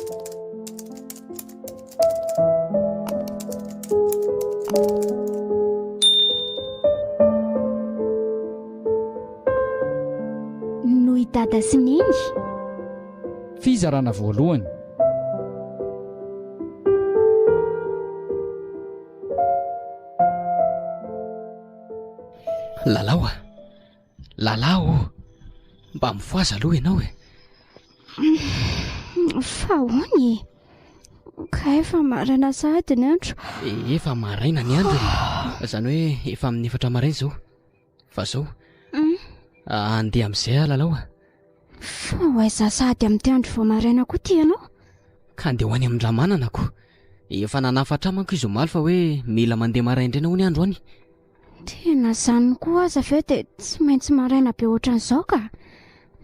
Noho i Dada sy Neny. Fizarana voalohany. Lalao a! Lalao ô! Mba mifohaza aloha ianao e! Fa ahoana e? Ka efa maraina sahady ny andro. Efa maraina ny andro e! Izany hoe efa amin'ny efatra maraina izao. Fa izao, handeha amin'izay aho Lalao a! Fa ho aiza sahady amin'ity andro vao maraina koa ity ianao? Ka andeha ho any amin-dRamanana ko. Efa nanafatra ahy manko izy omaly fa hoe mila mandeha maraindraina hono andro any. Tena izany koa aza ve dia tsy maintsy maraina be ohatran'izao ka!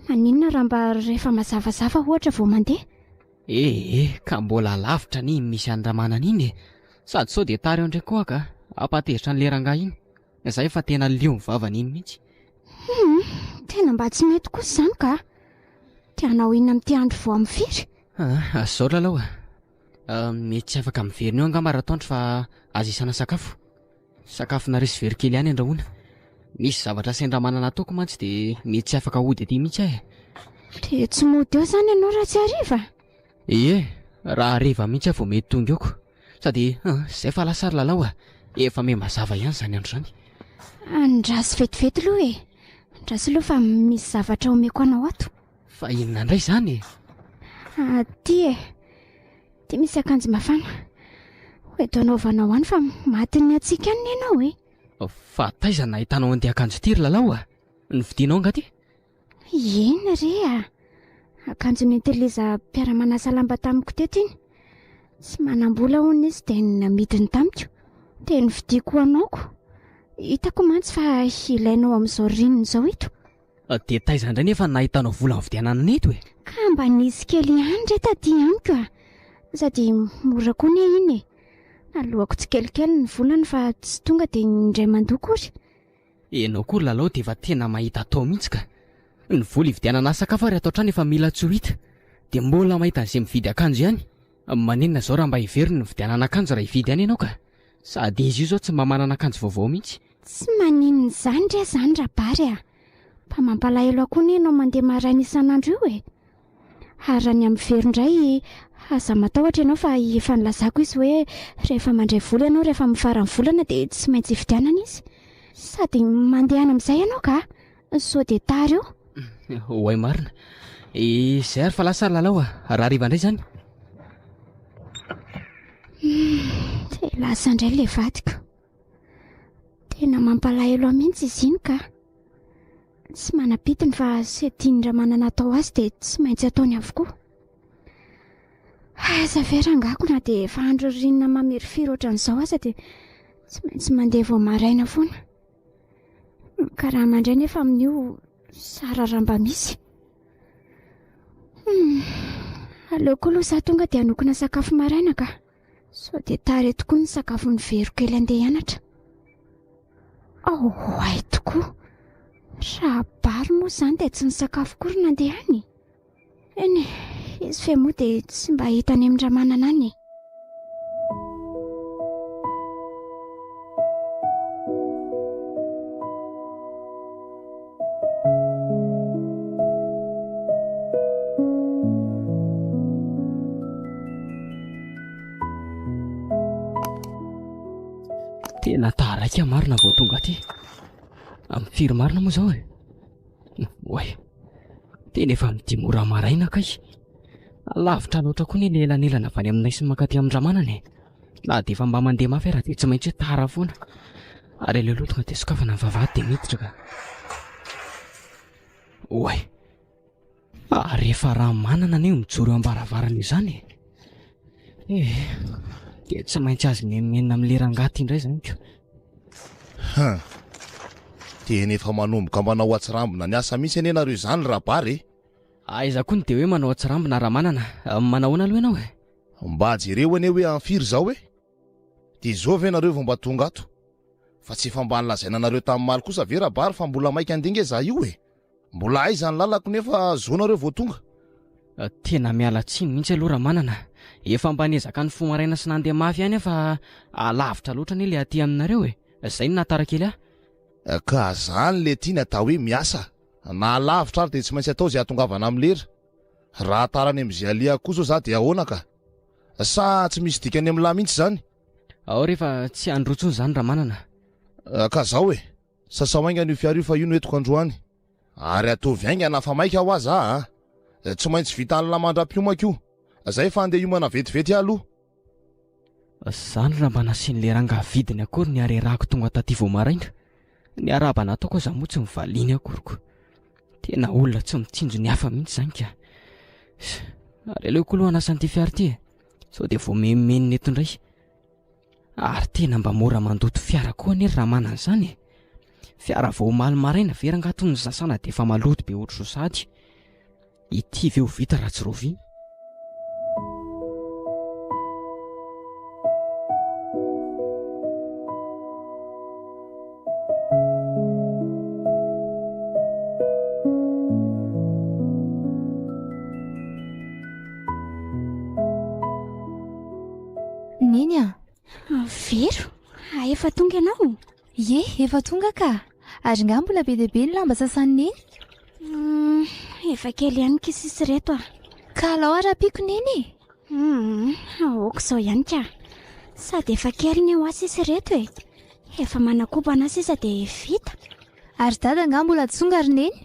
Maninona raha mba rehefa mazavazava ohatra vao mandeha? Ee, ka mbola lavitra anie iny misy an'i Ramanana iny e! Sady sao dia tara eo indray koa aho ka! Hampatezitra an'ilay rangahy iny. Za efa tena leo ny vavany iny mihitsy. Hum, tena mba tsy mety kosa izany ka! Te hanao inona amin'ity andro vao amin'ny firy? Ah, zao Lalao a! Mety tsy afaka miverina eo angamba ratoandro fa aza isana sakafo. Sakafonareo sy very kely ihany andrahoina. Misy zavatra sendra manana ataoko mantsy dia mety tsy afaka hody aty mihitsy aho e. Dia tsy mody eo izany ianao raha tsy hariva? Ie, raha hariva mihitsy aho vao mety tonga eo ko. Sady izay fa lasa ry Lalao a! Efa miha mazava ihany izany andro izany. Andraso vetivety aloha e! Andraso aloha fa misy zavatra omeko anao ato. Fa inona indray izany e? Aty e! Ty misy akanjo mafana. Ho eto anaovanao any fa matin'ny hatsiaka any ianao e! Fa taiza no nahitanao an'ity akanjo ity ry Lalao a? Novidianao angaha ty? Eny re a! Akanjo nentin'i Liza mpiara-manasa lamba tamiko teto iny. Tsy manam-bola hono izy dia namidiny tamiko. Dia novidiako ho anao ko. Hitako mantsy fa ilainao amin'izao ririnina izao ito. Dia taiza indray nefa no nahitanao vola nividianana an'ito e? Ka mba nisy kely ihany re taty amiko a! Sady mora koa anie iny e! Naloako tsikelikely ny volany fa tsy tonga dia indray mandoa akory. Ianao koa ry Lalao dia efa tena mahita atao mihitsy ka! Ny vola hividianana sakafo ary ato an-trano efa mila tsy ho hita, dia mbola mahita an'izay mividy akanjo ihany. Maninona izao raha mba heveriny ny nividianana akanjo raha hividy ihany ianao ka! Sady izy io izao tsy mba manana akanjo vaovao mihitsy. Tsy maninona izany re izany Rabary a! Mba mampalahelo ahy koa anie ianao mandeha maraina isan'andro io e! Ary raha ny amin'ny vero indray, aza matahotra ianao fa efa nilazako izy hoe rehefa mandray vola ianao rehefa amin'ny faran'ny volana dia tsy maintsy hividianana izy. Sady mandehana amin'izay ianao ka! Sao dia tara eo. Oay marina. Izay ary fa lasa ry Lalao a! Raha hariva indray izany. Dia lasa indray ilay vadiko. Tena mampalahelo ahy mihitsy izy iny ka. Tsy manam-pitiny fa izay tian'i Ramanana atao azy dia tsy maintsy ataony avokoa. Aiza ve rangako na dia efa andro ririnina mamirifiry ohatran'izao aza dia tsy maintsy mandeha vao maraina foana. Ny karama indray nefa amin'io zara raha mba misy. Hmm, aleoko aloha za tonga dia hanokona sakafo maraina ka. Sao dia tara eto koa ny sakafon'ny vero kely andeha hianatra. Ao hay tokoa. Raha bary moa izany dia tsy nisakafo akory nandeha any. Eny e, izy fe moa dia tsy mba hita any amin-dRamanana any e. Tena taraiky aho marina vao tonga aty. Amin'ny firy marina moa izao e? Oay, tena efa amin'ny dimy ora maraina kay. Lavitra loatra koa ny elanelana avy any aminay sy mankaty amin-dRamanana e. Na dia efa mba mandeha mafy ara dia tsy maintsy hoe tara foana. Ary aleo aloha tonga dia sokafana ny vavahady dia miditra ka. Oay, ary efa Ramanana anie mijoro eo am-baravarana izany e. Eh, dia tsy maintsy azo menomenona amin'ilay rangahy ity indray izany ko. Hum. Tena efa manomboka manao atsirambina ny asa mihitsy anie nareo izany Rabary e. Aiza koa no dia hoe manao atsirambina Ramanana? Manahoana aloha ianao e? Mba jereo anie hoe amin'ny firy izao e! Dia izao ve nareo vao mba tonga ato? Fa tsy efa mba nilazaina anareo tamin'ny maly kosa ve Rabary fa mbola maika andeha nge za io e! Mbola aiza ny lalako nefa zao nareo vao tonga? Tena miala tsiny mihitsy aloha Ramanana. Efa mba niezaka nifoha maraina sy nandeha mafy ihany aho fa alavitra loatra anie ilay aty aminareo e. Izay no nahatara kely ahy. Ka zany le ty ny atao hoe miasa. Na alavitra ary dia tsy maintsy atao izay hahatongavana amin'ny lera. Raha tara any amin'izay alehako koa zao za dia ahoana ka? Sa tsy misy dikany amin'lah mihitsy izany? Ao re fa tsy handroa intsony izany Ramanana. Ka zao e! Sasao haingana io fiara io fa io no entiko androany. Ary ataovy haingana fa maika hoa za a! Tsy maintsy vitan'lah mandra-piomako io. Zay fa andeha hiomana vetivety aho aloha. Zany raha mba nasian'le rangahy vidiny akory ny harerahako tonga taty vao maraina. Ny arahaba nataoko aza moa tsy nivaliany akory ko. Tena olona tsy mitsinjo ny hafa mihitsy zany ka. Ary aleoko aloha hanasa an'ity fiara ity e. Sao dia voamenomenona eto indray. Ary tena mba mora mandoto fiara koa anie ry Ramanana izany e. Fiara vao omaly maraina ve rangahy toy ny sasana dia efa maloto be ohatr'izao sahady. Ity ve ho vita raha tsy rovina? Neny a! Vero, efa tonga ianao? Ie, efa tonga ka! Ary nga mbola be dia be ny lamba sasan'i Neny? Hum, efa kely ihany ki sisa ireto a! Ka alao arapiako Neny e! Hum, aoka izao ihany ka! Sady efa kely ny ho ahy sisa ireto e! Efa manakobana sisa dia vita. Ary Dada nga mbola tsy tonga ry Neny?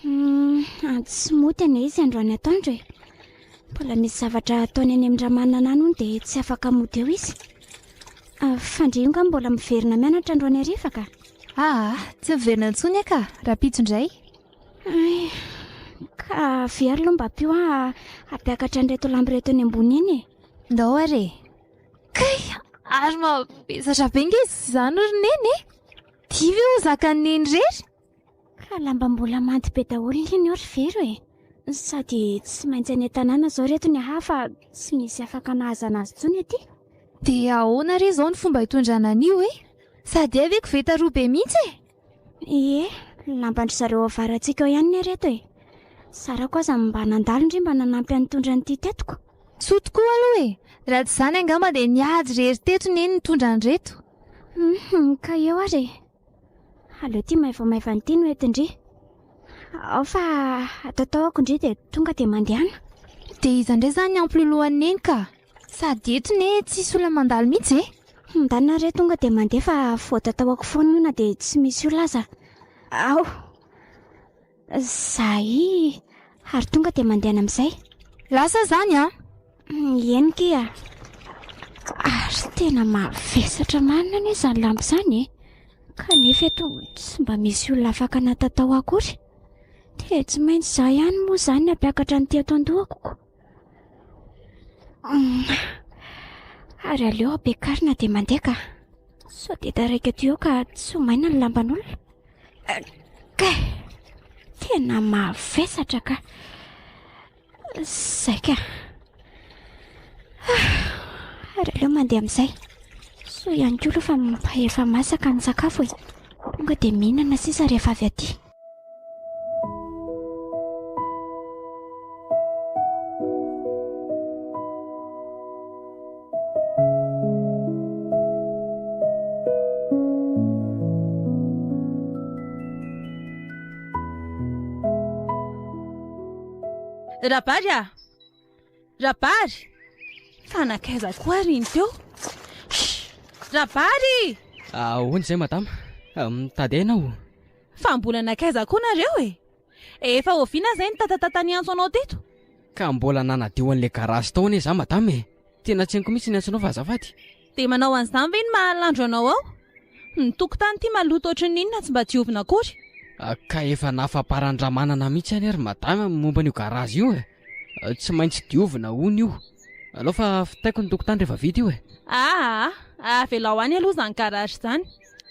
Hum, tsy mody anie izy androany atoandro e! Mbola misy zavatra ataony any amin-dRamanana any hono dia tsy afaka mody eo izy. Fa ndry io nga mbola miverina mianatra androany hariva ka? Aa, tsy miverina intsony aho ka, rahampitso indray. Hay, ka avia ary aloha mba ampio aho hampiakatra an'ireto lamba ireto eny ambony eny e. Ndao ary e. Kay, ary mavesatra be nge izany ry Neny e! Ty ve ho zakan'i Neny irery? Ka lamba mbola mando be daholo iny eo ry Vero e! Sady tsy maintsy any an-tanàna izao ireto ny ahy fa tsy misy afaka nahazana azy intsony aty. Dia ahoana re izao ny fomba hitondrana an'io e? Sady hay ve koveta roa be mihitsy e? Ie, lamban-dry zareo avarantsika ao ihany ireto e! Zarako aza mba nandalo ndry mba nanampy ahy nitondra an'ity teto ko! Soa tokoa aloha e! Raha tsy izany angamba dia niady irery teto Neny nitondra an'ireto. Hum, ka eo ary e! Aleo ity maivamaivana ity no entin-dry. Ao fa atataoako ndry dia tonga dia mandehana. Dia iza indray izany ny hampilolohan'i Neny ka? Sady eto ne tsisy olona mandalo mihitsy e! Ndana re tonga dia mandeha fa voatataoako foana io na dia tsy misy olona aza. Ao! Zay! Ary tonga dia mandehana amin'izay. Lasa izany an! Eny ki a! Ary tena mavesatra marina anie izany lamba izany e! Kanefa eto tsy mba misy olona afaka natatao akory. Dia tsy maintsy izaho ihany moa izany ny hampiakatra an'ity ato an-dohako ko. Ary aleo ampiakarina dia mandeha ka. Sao dia taraiky aty eo ka tsy ho maina ny lamban'olona. Kay! Tena mavesatra ka. Zay ka. Ary aleo mandeha amin'izay. Soa ihany koa aloha fa mba efa masaka ny sakafo e. Tonga dia mihinana sisa rehefa avy aty. Rabary a! Rabary! Fa nankaiza koa ary iny teo? Shh! Rabary! Ahoana izay madama? Mitady aina aho. Fa mbola nankaiza koa nareo e? Efa oviana izay nitatatata niantso anao teto? Ka mbola nanadio an'ilay garage tao anie za madama e! Tena tsy haiko mihitsy ny antsonao fa azafady. Dia manao an'izany ve ny maha-landro anao ao? Ny tokotany ity maloto ohatran'ny inona tsy mba diovina akory. Ka efa nafamparan-dRamanana mihitsy anie ry madama ny momba an'io garage io e! Tsy maintsy diovina hono io. Alao fa fitaiko ny tokotany rehefa vita io e! Aa! Avelao any aloha izany garage izany.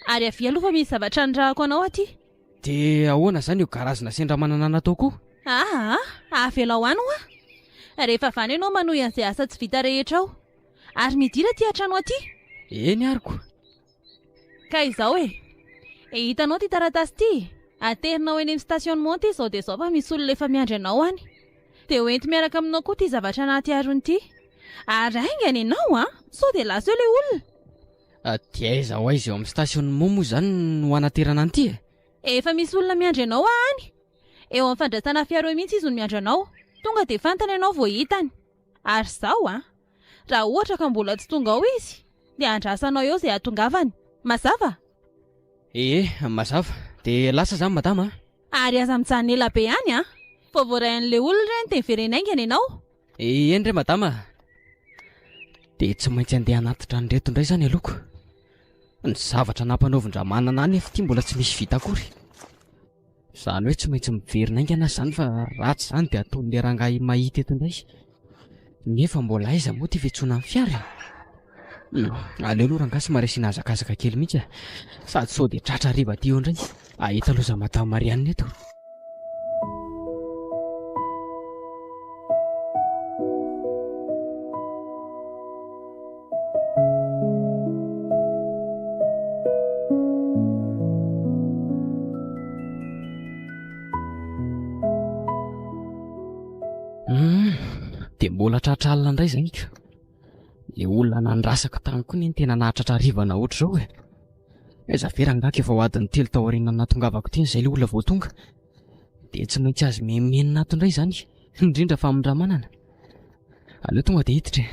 Ary avia aloha fa misy zavatra anirahako anao aty. Dia ahoana izany io garage nasian-dRamanana natao koa? Aa! Avelao any hoa! Rehefa avy any ianao manohy an'izay asa tsy vita rehetra ao. Ary midira aty an-trano aty. Eny ary ko. Ka izao e! E hitanao ity taratasy ity? Aterinao eny amin'ny stationnement ity izao dia izao fa misy olona efa miandry anao any. Dia hoento miaraka aminao koa ity zavatra anaty harona ity. Ary haingana ianao an! Sao dia lasa eo ilay olona. Dia aiza ho aiza eo amin'ny stationnement moa izany no hanaterana an'ity e? Efa misy olona miandry anao any. Eo amin'ny fandraisana fiara eo mihitsy izy no miandry anao. Tonga dia fantany ianao vao hitany. Ary izao an! Raha ohatra ka mbola tsy tonga ao izy, dia andrasanao eo izay hahatongavany. Mazava? Ee, mazava. Dia lasa izany madama a! Ary aza mijanona ela be any an! Vao voaray an'ilay olona ireny dia miverena haingana ianao. Eny re madama a! Dia tsy maintsy andeha hanatitra an'ireto indray izany aloha ko. Ny zavatra nampanaovin-dRamanana ahy nefa ity mbola tsy misy vita akory. Izany hoe tsy maintsy miverina haingana aho izany fa raha tsy izany dia ataon'ilay rangahy mahita eto indray. Nefa mbola aiza moa ity fiantsoana ny fiara e? Hmm, aleo aloha rangahy somary asiana hazakazaka kely mihitsy e. Sady sao dia tratra hariva aty eo indray. Ahita loza madame Marianne eto. Hum, dia mbola tratra alina indray izay ka. Ilay olona nandrasako tany koa anie no tena nahatratra harivana ohatr'izao e. Aiza ve rangahy ka efa ho adiny telo tao aorian'ny nahatongavako teny izay ilay olona vao tonga. Dia tsy maintsy azo menomenona ato indray izany, indrindra fa amin-dRamanana. Aleo tonga dia hiditra e.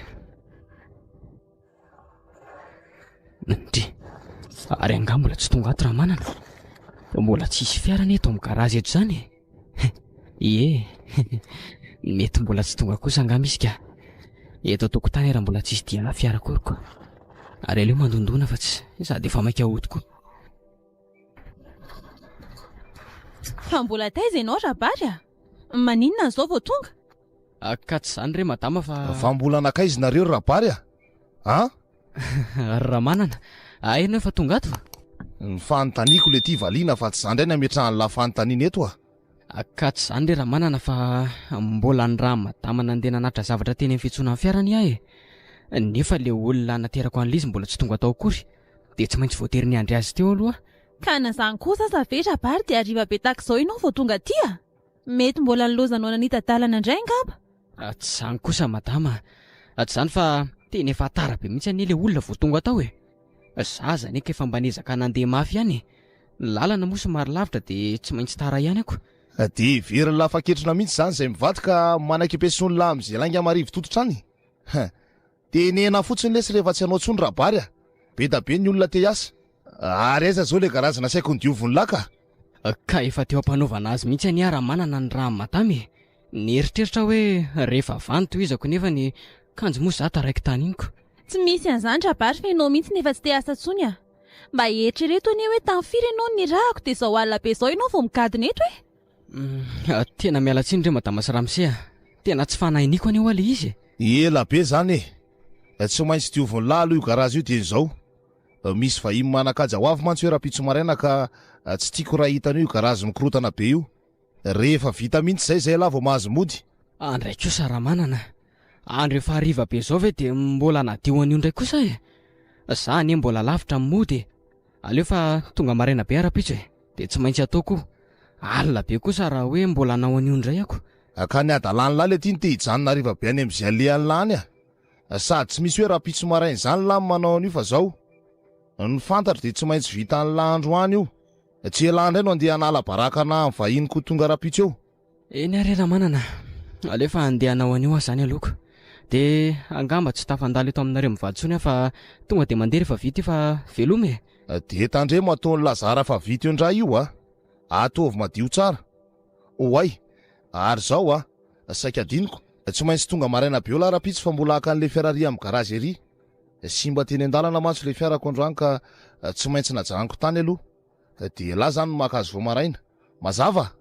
Ndry, ary angaha mbola tsy tonga ato Ramanana? Mbola tsisy fiara anie eto amin'ny garazy eto izany e. Ie, mety mbola tsy tonga kosa angamba izy ka. Eto an-tokotany ary mbola tsisy diana fiara akory ko. Ary aleo mandondona fa tsy sady efa maika hody koa. Fa mbola taiza ianao Rabary a? Maninona izao vao tonga? Ka tsy izany re madama fa. Fa mbola nankaiza nareo ry Rabary a? An? Ry Ramanana, hay ianao efa tonga ato? Ny fanontaniako le ty valiana fa tsy za ndray ny ametrahan'lah fanontaniana eto a! Ka tsy izany re Ramanana fa mbola ny raha madama nandeha nanatitra zavatra teny amin'ny fiantsonan'ny fiara anie aho e! Nefa le olona naterako an'ilay izy mbola tsy tonga tao akory dia tsy maintsy voatery niandry azy teo aloha aho. Ka na izany kosa aza ve Rabary dia hariva be tahaka izao ianao vao tonga aty a! Mety mbola nilaozanao nanita-dalana indray angamba. Tsy izany kosa madama a! Tsy izany fa tena efa tara be mihitsy anie ilay olona vao tonga tao e! Za aza anie ka efa mba niezaka nandeha mafy ihany e! Ny lalana moa somary lavitra dia tsy maintsy tara ihany ako. Dia heverin'lah fa ketrina mihitsy izany izay mivady ka manaiky ampiasoan'lah amin'izay lainga marivo tototra any? Hein! Tenena fotsiny lesy rehefa tsy hanao tsony Rabary a! Be da be ny olona te hiasa. Ary aiza zao le garazy nasaiko nodiovin'lah ka? Ka efa teo am-panaovana azy mihitsy anie aho Ramanana ny raha madama e! Nieritreritra aho hoe rehefa avy any tohizako nefa ny kanjo moa za taraiky tany iny ko. Tsy misy an'izany Rabary fa ianao mihitsy no efa tsy te hiasa intsony a! Mba eritrereto anie hoe tamin'ny firy ianao no nirahako dia izao alina be izao ianao vao migadona eto e! Tena miala tsiny re madama sy ramose a! Tena tsy fanahy-niko anie hoa le izy e! Ela be zany e! Tsy maintsy diovin'lah aloha io garazy io dieny izao. Misy vahiny manan-kaja ho avy mantsy hoe rahampitso maraina ka tsy tiako raha hitany io garazy mikorotana be io. Rehefa vita mihitsy izay izay ialahy vao mahazo mody. Andray kosa Ramanana a! Andro efa hariva be izao ve dia mbola hanadio an'io indray kosa e? Za anie mbola lavitra amin'ny mody e! Aleo fa tonga maraina be aho rahampitso e! Dia tsy maintsy ataoko io. Alina be kosa raha hoe mbola hanao an'io indray ako. Ka ny hadalan'lah le ty no te hijanona hariva be any amin'izay alehan'lah any a! Sady tsy misy hoe rahampitso maraina izany lah no manao an'io fa zao. Ny fantatro dia tsy maintsy vitan'lah androany io. Tsy elah indray no andeha hanala baraka anah amin'ny vahiny koa tonga rahampitso eo. Eny ary Ramanana, aleo fa andeha hanao an'io aho izany aloha ko. Dia angamba tsy tafandalo eto aminareo mivady intsony aho fa tonga dia mandeha rehefa vita io fa veloma e. Dia tandremo ataon'i Lazara fa vita eo indray io a! Ataovy madio tsara. Oay! Ary izao a! Saika adinoko, tsy maintsy tonga maraina be eo lah rahampitso fa mbola haka an'ilay fiara ary amin'ny garazy ery. Simba teny an-dalana mantsy ilay fiarako androany ka tsy maintsy najanoko tany aloha. Dia elah izany no maka azy vao maraina. Mazava?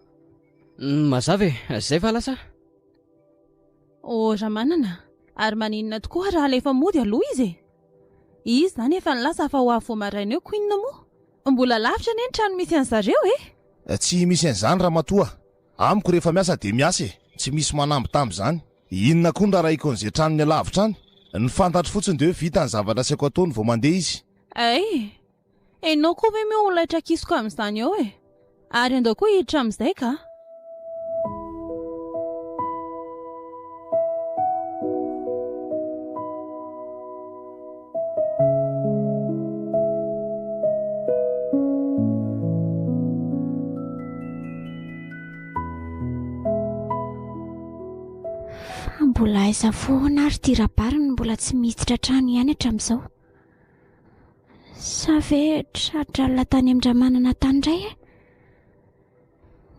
Mazava e! Zay va lasa? Oh Ramanana, ary maninona tokoa raha alefa mody aloha izy e? Izy izany efa nilaza fa ho avy vao maraina eo ko inona moa? Mbola lavitra anie ny trano misy an'zareo e! Tsy misy an'izany ramatoa. Amiko rehefa miasa dia miasa e! Tsy misy manambitamby izany. Inona koa no rarahiko an'izay tranony alavitra any? Ny fantatro fotsiny dia hoe vita ny zavatra asaiko ataony vao mandeha izy. Ay! Enao koa ve moa ho laitra kisoka amin'izany eo e! Ary andao koa hiditra amin'izay ka! Fa mbola aiza foana ary ity Rabary no mbola tsy miditra an-trano ihany hatramin'izao? Sa ve tratra alina tany amin-dRamanana tany indray e?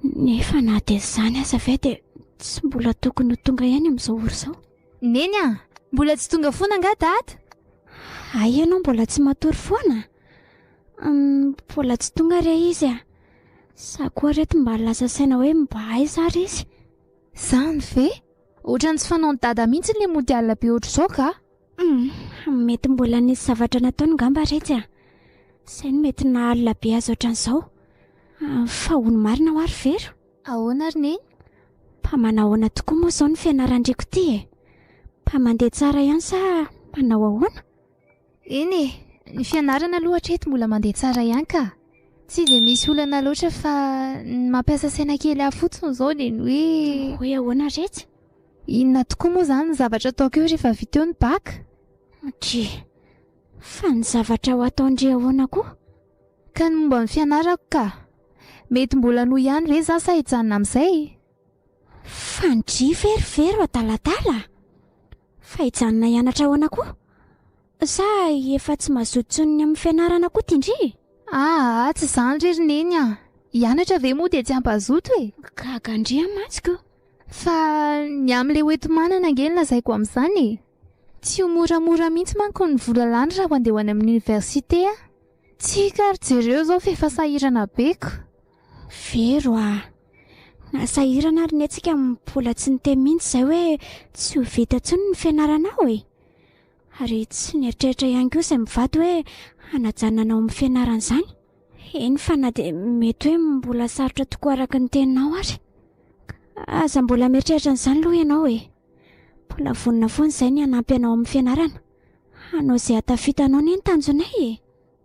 Nefa na dia izany aza ve dia tsy mbola tokony ho tonga ihany amin'izao ora izao? Neny a! Mbola tsy tonga foana angaha Dada? Hay ianao mbola tsy matory foana? Mbola tsy tonga re izy a! Za koa reto mba lasa saina hoe mba aiza ary izy? Zany ve? Ohatran'ny tsy fanaon'i Dada mihitsy ilay mody alina be ohatr'izao ka! Hum, mety mbola nisy zavatra nataony ngamba retsy a! Izay no mety naha alina be azy ohatran'izao. Fa hono marina hoa ry Vero? Ahoana ry Neny? Mba manahoana tokoa moa izao ny fianaran-driko ity e? Mba mandeha tsara ihany sa manao ahoana? Eny e, ny fianarana aloha hatreto mbola mandeha tsara ihany ka. Tsy dia misy olana loatra fa ny mampiasa saina kely ahy fotsiny izao dia ny hoe. Hoe ahoana retsy? Inona tokoa moa izany ny zavatra ataoko eo rehefa vita eo ny bac? Dry, fa ny zavatra ho ataon-dry ahoana koa? Ka ny momba ny fianarako ka. Mety mbola hanohy ihany ve za sa hijanona amin'izay? Fa ny dry ve ry Vero adaladala? Fa hijanona hianatra ahoana koa? Sa efa tsy mazoto intsony ny amin'ny fianarana koa ty ndry? Aa, tsy izany re ry Neny a! Hianatra ve moa dia tsy hampazoto e? Gaga ndry aho mantsy ko! Fa ny amin'ilay hoenti-manana ange no lazaiko amin'izany e! Tsy ho moramora mihitsy manko ny vola lany raha handeha ho any amin'ny oniversite aho. Tsia ka ry jereo izao f'efa sahirana be ko! Vero a! Na sahirana ary ne tsika mbola tsy niteny mihitsy izay hoe tsy ho vita intsony ny fianaranao e! Ary tsy nieritreritra ihany koa izay mivady hoe hanajanona anao amin'ny fianarana izany. Eny fa na dia mety hoe mbola sarotra tokoa araka ny teninao ary. Aza mbola mieritreritra an'izany aloha ianao e! Mbola vonona foana izay ny hanampy anao amin'ny fianarana. Hanao izay hahatafita anao anie ny tanjonay e!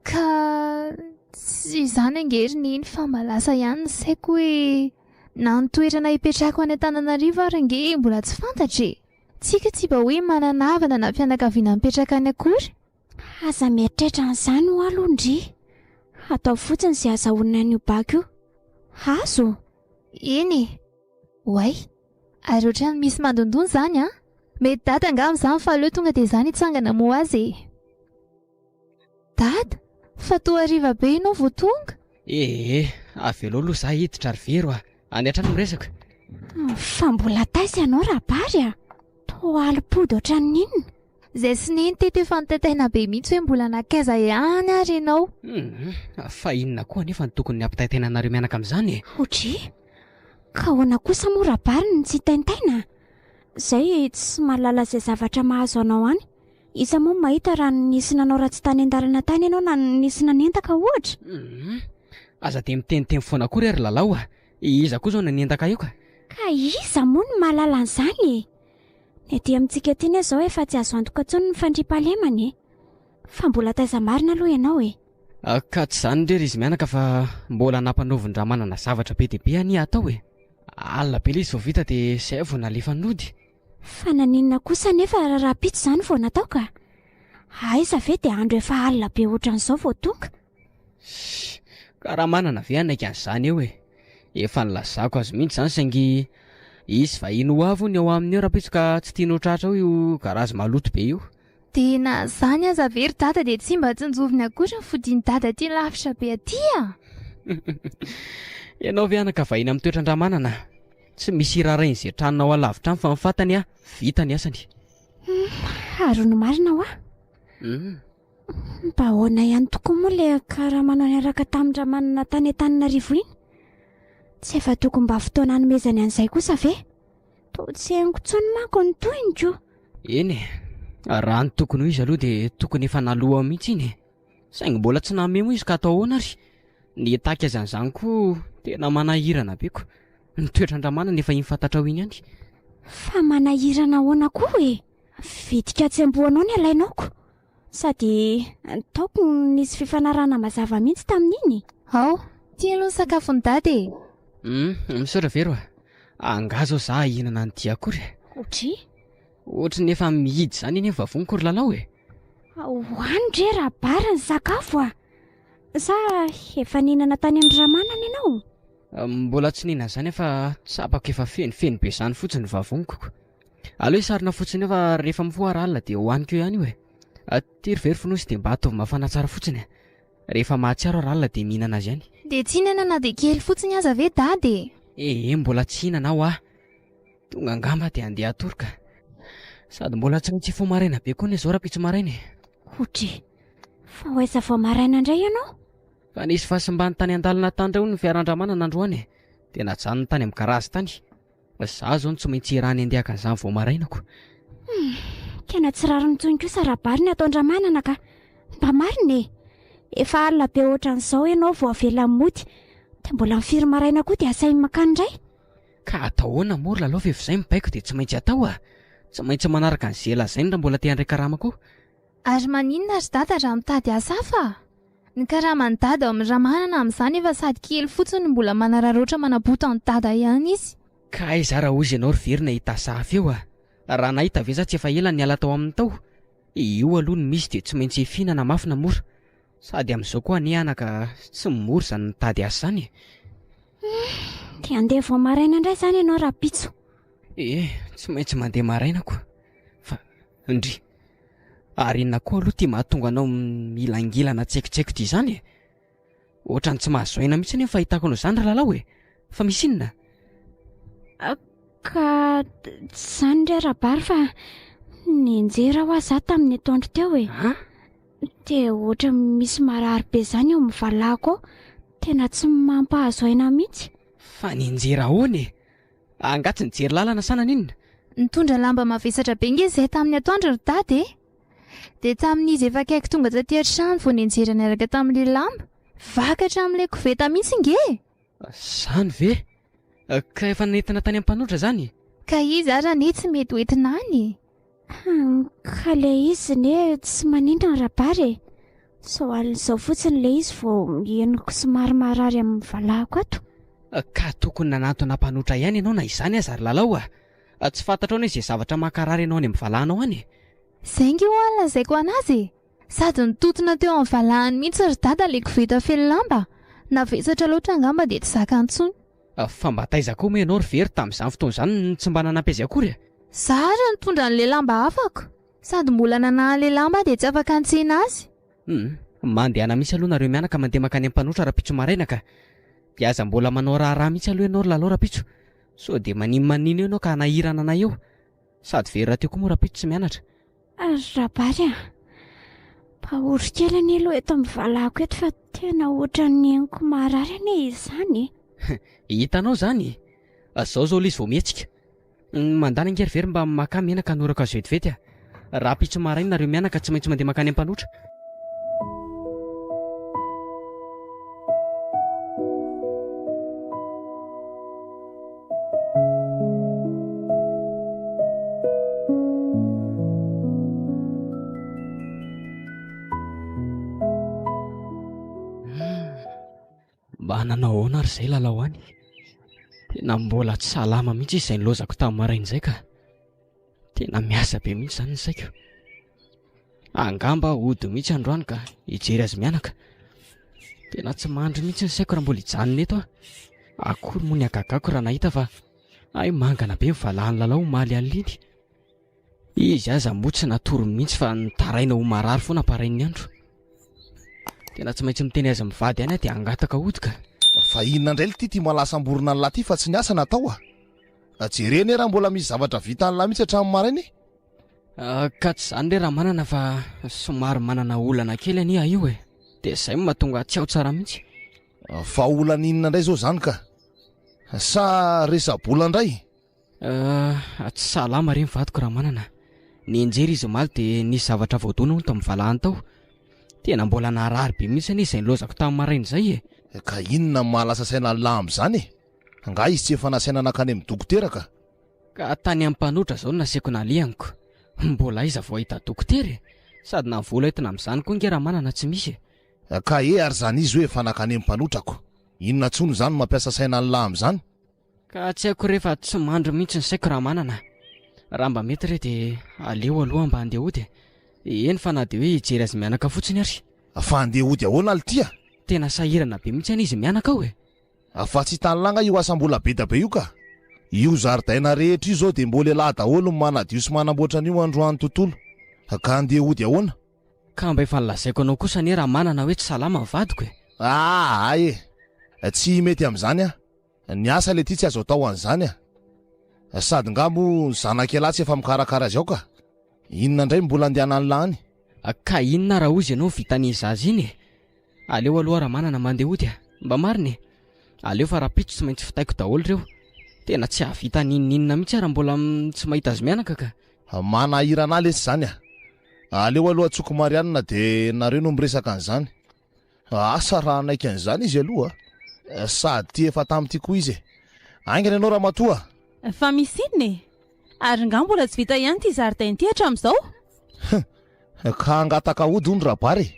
Ka tsy izany ange ry Neny fa mba lasa ihany ny saiko hoe na ny toerana hipetrahako any Antananarivo ary ange mbola tsy fantatra e! Tsika tsy mba hoe manana havana na fianakaviana mipetraka any akory. Aza mieritreritra an'izany ho'a aloha ndry. Ataovy fotsiny izay azahoana an'io bac io. Azo? Eny e! Oay! Ary ohatran'ny misy mandondona izany an! Mety dada angamba izany fa aleo tonga dia izany hitsangana moa azy e! Dada! Fa toa hariva be ianao vao tonga? Ee, avelao aloha za hiditra ry Vero a! Any hatrany miresaka. Fa mbola taiza ianao Rabary a? Toa alim-pody ohatran'ny inona? Izay sy neny teto efa nitaitaina be mihitsy hoe mbola nankaiza ihany ary ianao. Hum, fa inona koa anefa no tokony hampitaintaina anareo mianaka amin'izany e? Odry, ka ahoana kosa moa Rabary no tsy hitaintaina? Izay tsy mahalala izay zavatra mahazo anao any. Iza moa no mahita raha nisy nanao ratsy tany an-dalana tany ianao na nisy nanendaka ohatra? Hum, aza dia miteniteny foana akory ary Lalao a! Iza koa izao nanendaka eo ka? Ka iza moa no mahalala an'izany e? Ny aty amintsika aty anie izao efa tsy azo antoka intsony ny fandriampahalemana e! Fa mbola taiza marina aloha ianao e? Ka tsy izany indray ry izy mianaka fa mbola nampanaovin-dRamanana zavatra be dia be anie atao e! Alina be ilay izy vao vita dia izay vao nalefa nody. Fa naninona kosa anefa raha rahampitso izany vao natao ka? Aiza ve dia andro efa alina be ohatran'izao vao tonga? Ssy, ka raha manana ve hanaiky an'izany eo e? Efa nilazako azy mihitsy izany saingy hisy vahiny ho avy hono ao aminy eo rahampitso ka tsy tiany ho tratra ao io garazy maloto be io. Dia na izany aza ve ry dada dia tsy mba tsinjoviny akory ny fodian'i dada aty lavitra be aty a! Ianao ve anaka vahiny amin'ny toetran-dRamanana? Tsy misy hiraharain'izay tranonao alavitra any fa ny fatany a, vita ny asany. Humm, ary ny marina hoa? Humm. Mba ahoana ihany tokoa moa ilay karamanao niaraka tamin-dRamanana tany Antananarivo iny? Tsy efa tokony mba fotoana hanomezany an'izay kosa ve? Toa tsy henoko intsony manko ny tohiny ko. Eny e, raha ny tokony ho izy aloha dia tokony efa naloa mihitsy iny e. Saingy mbola tsy namemo izy ka atao ahoana ary? Ny hitaky azy an'izany koa tena manahirana be ko. Ny toetran-dRamanana efa iny fantatrao iny ihany. Fa manahirana ahoana koa e? Vitika atsy amboanao ny alainao ko. Sady taoko nisy fifanarahana mazava mihitsy tamin'iny. Ao, ty aloha ny sakafon'i Dada e! Hum, misaotra Vero a! Angaha zao za hihinana an'ity akory e? Otri. Ohatry ny efa mihidy izany anie ny vavoniko ry Lalao e! Hohano re Rabary ny sakafo a! Sa efa nihinana tany amin-dry Ramanana ianao? Mbola tsy nihinana izany aho fa tsapako efa fenofeno be izany fotsiny ny vavoniko. Aleo hisarona fotsiny eo fa rehefa mifoha rahalina dia hohaniko eo ihany io e. Aty ry very fonosy dia mba ataovy mafana tsara fotsiny e. Rehefa mahatsiaro rahalina dia mihinana azy ihany. Dia tsy hihinana na dia kely fotsiny aza ve dada e? Ee, mbola tsy hihinana aho ah. Tonga angamba dia handeha hatory ka. Sady mbola tsy maintsy hifoha maraina be koa anie izao rahampitso maraina e. Odry, fa ho aiza vao maraina indray ianao? Fa nisy fahasimbany tany an-dalana tany indray hono ny fiaran-dRamanana androany e. Dia najanony tany amin'ny garazy tany. Za zao no tsy maintsy irahany handeha haka an'izany vao maraina ko. Hum, tena tsy rariny intsony kosa Rabary ny ataon-dRamanana ka. Mba marina e! Efa alina be ohatran'izao ianao vao avela mody, dia mbola ny firy maraina koa dia asainy mankany indray? Ka atao ahoana moa ry Lalao fa efa izay mibaiko dia tsy maintsy atao a! Tsy maintsy manaraka an'izay lazainy raha mbola te handray karama koa. Ary maninona ry dada raha mitady asa hafa? Ny karaman'i dada ao amin'ny Ramanana amin'izany efa sady kely fotsiny no mbola manararaotra manaboto an'i dada ihany izy. Ka aiza ara hozy ianao ry very nahita asa hafa eo a! Raha nahita ve za tsy efa ela niala tao aminy tao? Io aloha no misy dia tsy maintsy efiana na mafy na mora. Sady amin'izao koa anie anaka tsy mora izany mitady asa izany e! Humm, dia handeha vao maraina indray izany ianao rahampitso. Ee, tsy maintsy mandeha maraina ko. Fa, ndry. Ary inona koa aloha ity mahatonga anao mihilangilana tsy haiko tsy haiko ity izany e? Ohatran'ny tsy mahazo aina mihitsy anie ny fahitako anao izany ry Lalao e! Fa misy inona? Ka tsy izany re Rabary fa nianjera hoa za tamin'ny atoandro teo e. Dia ohatran'ny misy marary be izany eo amin'ny valahako ao. Tena tsy mampahazo aina mihitsy. Fa nianjera ahoana e? Angaha tsy nijery lalana sa naninona? Nitondra lamba mavesatra be nge izay tamin'ny atoandro ry dada e! Dia tamin'izy efa akaiky tonga taty an-trano vao nianjera niaraka tamin'ilay lamba. Vaky hatramin'ilay koveta mihitsy nge e! Izany ve? Ka efa nentina tany am-panotra izany? Ka izy ary anie tsy mety ho entina any e! Hum, ka ilay izy anie tsy maninona Rabary e! Izao alina izao fotsiny ilay izy vao henoko somary marary amin'ny valahako ato. Ka tokony nanantona mpanotra ihany ianao na izany aza ry Lalao a! Tsy fantatrao anie izay zavatra mankarary anao any amin'ny valahanao any e! Izay nge ho'a no lazaiko an'azy e! Sady nitotona teo amin'ny valahany mihitsy ry dada ilay koveta feno lamba, navesatra loatra angamba dia tsy zakany intsony. Fa mba taiza koa moa ianao ry Very tamin'izany fotoana izany no tsy mba nanampy azy akory e? Za ary nitondra an'ilay lamba afako. Sady mbola nanahy an'ilay lamba aho dia tsy afaka nitsena azy. Hum, mandehana mihitsy aloha nareo mianaka mandeha mankany am-panotra rahampitso maraina ka. Dia aza mbola manao raharaha mihitsy aloha ianao ry Lalao rahampitso. Sao dia maninomanino eo ianao ka hanahirana anay eo. Sady very rahateo koa moa rahampitso tsy mianatra. Rabary a! Mpahory kely anie aloha eto amin'ny valahako eto fa tena ohatran'ny henoko marary anie izany e! Hitanao izany e! Zao zao ilay izy vao mihetsika. Mandany ange ry very mba makà menaka hanorako azy vetivety a! Rahampitso maraina nareo mianaka tsy maintsy mandeha mankany am-panotra. Mba nanao ahoana ary izay lalao any? Tena mbola tsy salama mihitsy izy izay nilaozako tamin'ny maraina izay ka. Tena miasa be mihitsy izany ny saiko. Angamba hody mihitsy androany ka hijery azy mianaka. Tena tsy mandry mihitsy ny saiko raha mbola hijanona eto aho. Akory moa ny hagagako raha nahita fa hay mangana be ny valahan'ny lalao omaly alina iny. Izy aza moa tsy natory mihitsy fa nitaraina ho marary foana amparain'ny andro. Tena tsy maintsy miteny azy mivady ihany aho dia hangataka hody ka. Fa inona indray lty ity mahalasam-borona an'lah ty fa tsy ny asa natao a! Jereo anie raha mbola misy zavatra vitan'lah mihitsy hatramin'ny maraina e! Ka tsy izany re Ramanana fa somary manana olana kely anie aho io e! Dia izay no mahatonga ahy tsy ao tsara mihitsy. Fa olana inona indray izao izany ka? Sa resa-bola indray? Tsy salama re ny vadiko Ramanana. Nianjera izy omaly dia nisy zavatra voadona hono tamin'ny valahany tao. Tena mbola naharary be mihitsy anie izay nilaozako tamin'ny maraina izay e! Ka inona no mahalasa saina an'lah amin'izany e? Angaha izy tsy efa nasaina nankany amin'ny dokotera ka? Ka tany amin'ny mpanotra izao no nasiako nalehako. Mbola aiza vao hahita dokotera e? Sady na vola entina amin'izany koa ange Ramanana tsy misy e. Ka e ary izany izy hoe efa nankany amin'ny mpanotrako. Inona tsony izany no mampiasa saina an'lah amin'izany? Ka tsy haiko re fa tsy mandry mihitsy ny saiko Ramanana a. Raha mba mety re dia aleo aloha mba handeha hody e. Eny fa na dia hoe hijery azy mianaka fotsiny ary. Fa handeha hody ahoana lty a? Tena sahirana be mihitsy anie izy mianaka ao e. Fa tsy hitan'lah nga io asam-bola be da be io ka! Io zaridaina rehetra io izao dia mbola elah daholo no manadio sy manamboatra an'io androany tontolo. Ka andeha hody ahoana? Ka mba efa nolazaiko anao kosa anie Ramanana hoe tsy salama ny vadiko e! Aa e! Tsy mety amin'izany aho. Ny asa le ty tsy azo atao an'izany a! Sady nga moa ny zanak'ialahy tsy efa mikarakara azy ao ka! Inona indray no mbola andehanan'lah any? Ka inona raha hozy ianao vitan'iny zaza iny e! Aleo aloha Ramanana mandeha hody a! Mba marina e! Aleo fa rahampitso tsy maintsy vitaiko daholo ireo. Tena tsy hahavita n'inon'inona mihitsy aho raha mbola tsy mahita azy mianaka ka! Manahirana ahy lesy izany a! Aleo aloha antsoiko Marianne dia nareo no miresaka an'izany. Asa raha hanaiky an'izany izy aloha a! Sady tia efa tamin'ity koa izy e! Haingana ianao ramatoa a! Fa misy inona e? Ary nga mbola tsy vita ihany ity zaridaina ity hatramin'izao? Hum! Ka hangataka hody hono Rabary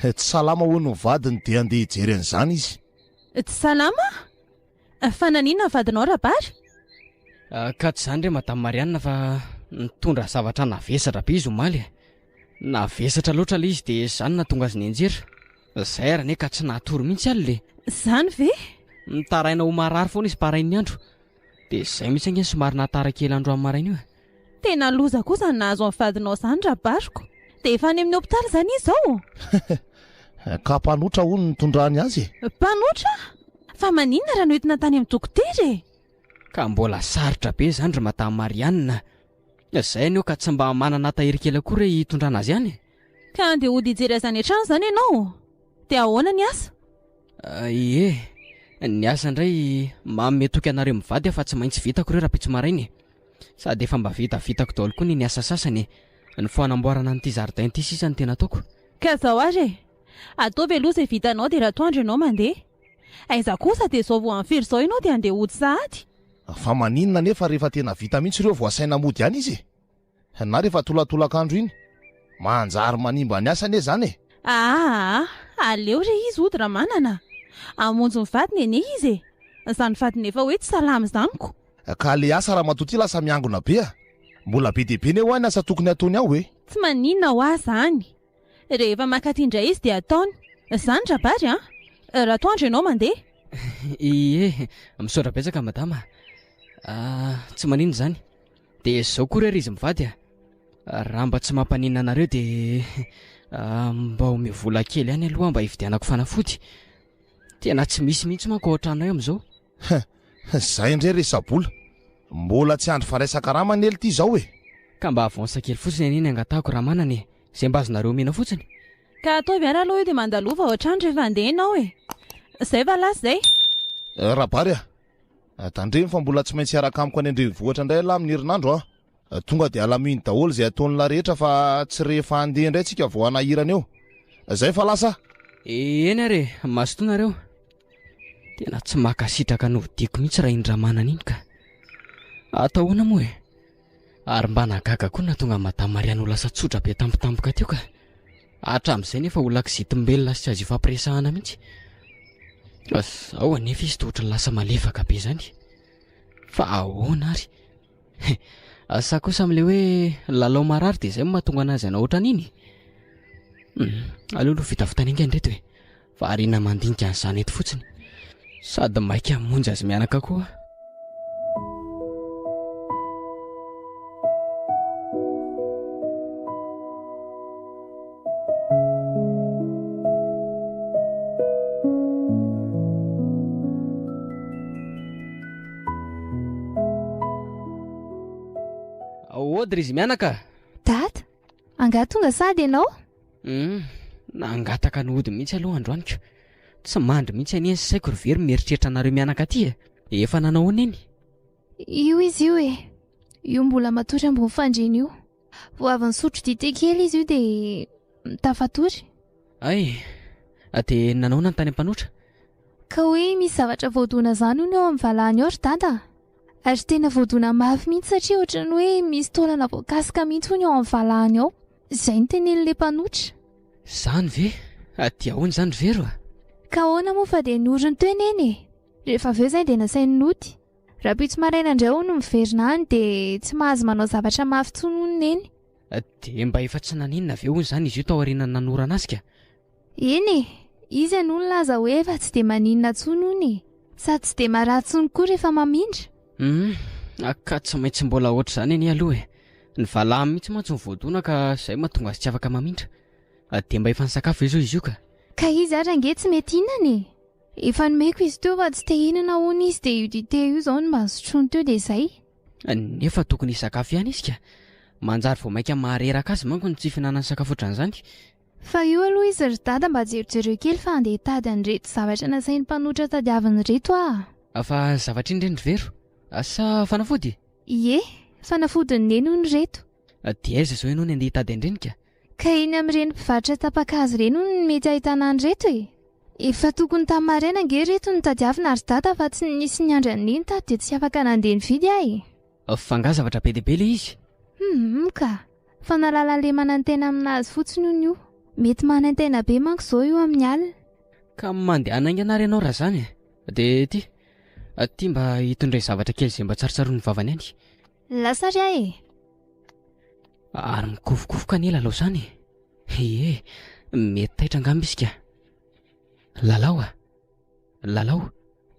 e! Tsy salama hono ny vadiny dia handeha hijery an'izany izy. Tsy salama? Fa naninona ny vadinao Rabary? Ka tsy izany re Madame Marianne fa nitondra zavatra navesatra be izy omaly e! Navesatra loatra ilay izy dia izany nahatonga azy nianjera. Izay ary anie ka tsy nahatory mihitsy alina e! Izany ve? Mitaraina ho marary foana izy parain'ny andro. Dia izay mihitsy ange no somary nahatara kely androany maraina io e! Tena loza koa izany nahazo an'ny vadinao izany Rabariko. Dia efa any amin'ny hopitaly izany izy izao? Ka mpanotra hono no nitondrany azy e! Mpanotra? Fa maninona raha noentina tany amin'ny dokotera e? Ka mbola sarotra be izany ry Madame Marianne a! Izay anie ka tsy mba manana tahiry kely akory hoe hitondrana azy any e! Ka andeha hody hijery azy any an-trano izany ianao? Dia ahoana ny asa? Ie, ny asa indray manome toky anareo mivady aho fa tsy maintsy vitako ireo rahampitso maraina e! Sady efa mba vitavitako daholo koa ny ny asa sasany e! Ny fanamboarana an'ity zaridaina ity sisa no tena ataoko. Ka izao ary e! Ataovy aloha izay vitanao dia ratoandro ianao mandeha. Aiza kosa dia izao vao amin'ny firy izao ianao dia handeha hody sahady? Fa maninona anefa rehefa tena vita mihitsy ireo vao asaina mody any izy e? Na rehefa tolatolakandro iny? Manjary manimba ny asa anie izany e! Aa! Aleo re izy hody Ramanana a! Hamonjy ny vadiny anie izy e! Izany vadiny efa hoe tsy salama izany ko! Ka le asa ramatoa ty lasa miangona be a! Mbola be dia be ne hoa ny asa tokony hataony ao e! Tsy maninona hoa izany! Rehefa makaty indray izy dia ataony. Zany Rabary an! Ratoandro ianao mandeha. Ie, misaotra betsaka madama a. Tsy maninona izany. Dia izao koa re ry izy mivady a. Raha mba tsy mampaninona anareo dia mba omeo vola kely ihany aloha mba hividianako fanafody. Tena tsy misy mihitsy manko ao an-tranonay amin'izao. Huh! Zay indray resa-bola. Mbola tsy andro fandraisan-karama anie lty izao e! Ka mba avance kely fotsiny anie ny angatahako Ramanana e! Izay mba azonareo omena fotsiny. Ka ataovy ary aloha io dia mandalova ao an-trano rehefa handeha ianao e! Zay va lasa izay? Rabary a! Tandremo fa mbola tsy maintsy hiaraka amiko any an-drenivohitra indray ialahy amin'ny herinandro a! Tonga dia alamino daholo izay ataon'lah rehetra fa tsy rehefa handeha indray tsika vao hanahirana eo. Zay fa lasa. Eny ary e, mazotoa nareo. Tena tsy mankasitraka ny hodiako mihitsy raha iny Ramanana iny ka. Atao ahoana moa e? Ary mba nahagaga koa nahatonga an'i Madame Marianne ho lasa tsotra be tampotampoka teo ka. Hatramin'izay nefa olona kizitim-belona sy tsy azo ifampiresahana mihitsy. Zao anefa izy toa ohatran'ny lasa malefaka be izany. Fa ahoana ary? He, sa kosa amin'ilay hoe lalao marary dia izay no mahatonga anazy hanao ohatran'iny? Hum, aleo aloha vitavitana haingana ireto e. Variana mandinika an'izany eto fotsiny. Sady maika hamonjy azy mianaka koa aho. Aody ry izy mianaka. Dada, angaha tonga sahady ianao? Hum, nangataka ny hody mihitsy aloha androany ko. Tsy mandry mihitsy anie ny saiko ry very mieritreritra anareo mianaka aty e. Efa nanao ahoana iny? Io izy io e. Io mbola matory ambony fandriana io. Vao avy nisotro dite kely izy io dia tafatory. Hay, dia nanaona ny tany am-panotra? Ka hoe misy zavatra voadona izany hono eo amin'ny valahany ao ry dada a! Ary tena voadona mafy mihitsy satria ohatran'ny hoe misy taolana voakasika mihitsy hono eo amin'ny valahany ao. Izay no tenenin'ilay mpanotra. Izany ve? Dia ahoana izany ry Vero a? Ka ahoana moa fa dia noriny teo neny e! Rehefa avy eo izay dia nasainy nody. Rahampitso maraina indray hono miverina any dia tsy mahazo manao zavatra mafy intsony hono neny. Dia mba efa tsy naninona ve hono izany izy io tao aorianan'ny nanorana azy ka? Eny e! Izy aloha nilaza hoe efa tsy dia maninona intsony hono e! Sady tsy dia marary intsony koa rehefa mamindra. Hum, ka tsy maintsy mbola ohatr'izany anie aloha e. Ny valahany mihitsy mantsy no voadona ka izay mahatonga azy tsy afaka mamindra. Dia mba efa nisakafo ve izao izy io ka? Ka izy ary ange tsy mety hihinana e! Efa nomeko izy teo fa tsy te hihinana hono izy dia io dite io izao no mba nosotroiny teo dia izay. Nefa tokony hisakafo ihany izy ka! Manjary vao mainka mahareraka azy manko ny tsy fihinanany sakafo ohatran'izany. Fa io aloha izy ry dada mba jerijereo kely fa andeha hitady an'ireto zavatra nasain'ny mpanotra tadiavina ireto aho. Fa zavatra inona ireny ry Vero? Sa fanafody? Ie, fanafodin'i Neny hono ireto. Dia aiza izao ianao no andeha hitady an'ireny ka? Ka eny amin'ireny mpivarotra tapa-kazo ireny hono no mety ahitana an'ireto e! Efa tokony tamin'ny maraina ange ireto no tadiavina ry dada fa tsy nisy niandry an'i Neny tato dia tsy afaka nandeha nividy aho e! Fa angaha zavatra be dia be ilay izy? Humm ka! Fanalana le manantena aminazy fotsiny hono io. Mety manaintaina be manko zao io amin'ny alina. Ka mandehana haingana ary ianao raha izany e! Dia ity, ity mba hitondray zavatra kely izay mba tsarotsaroan'ny vavany any. Lasa ary aho e! Ary mikofokofoka anie Lalao izany e! Ie, mety taitra angamba izy ka. Lalao a! Lalao,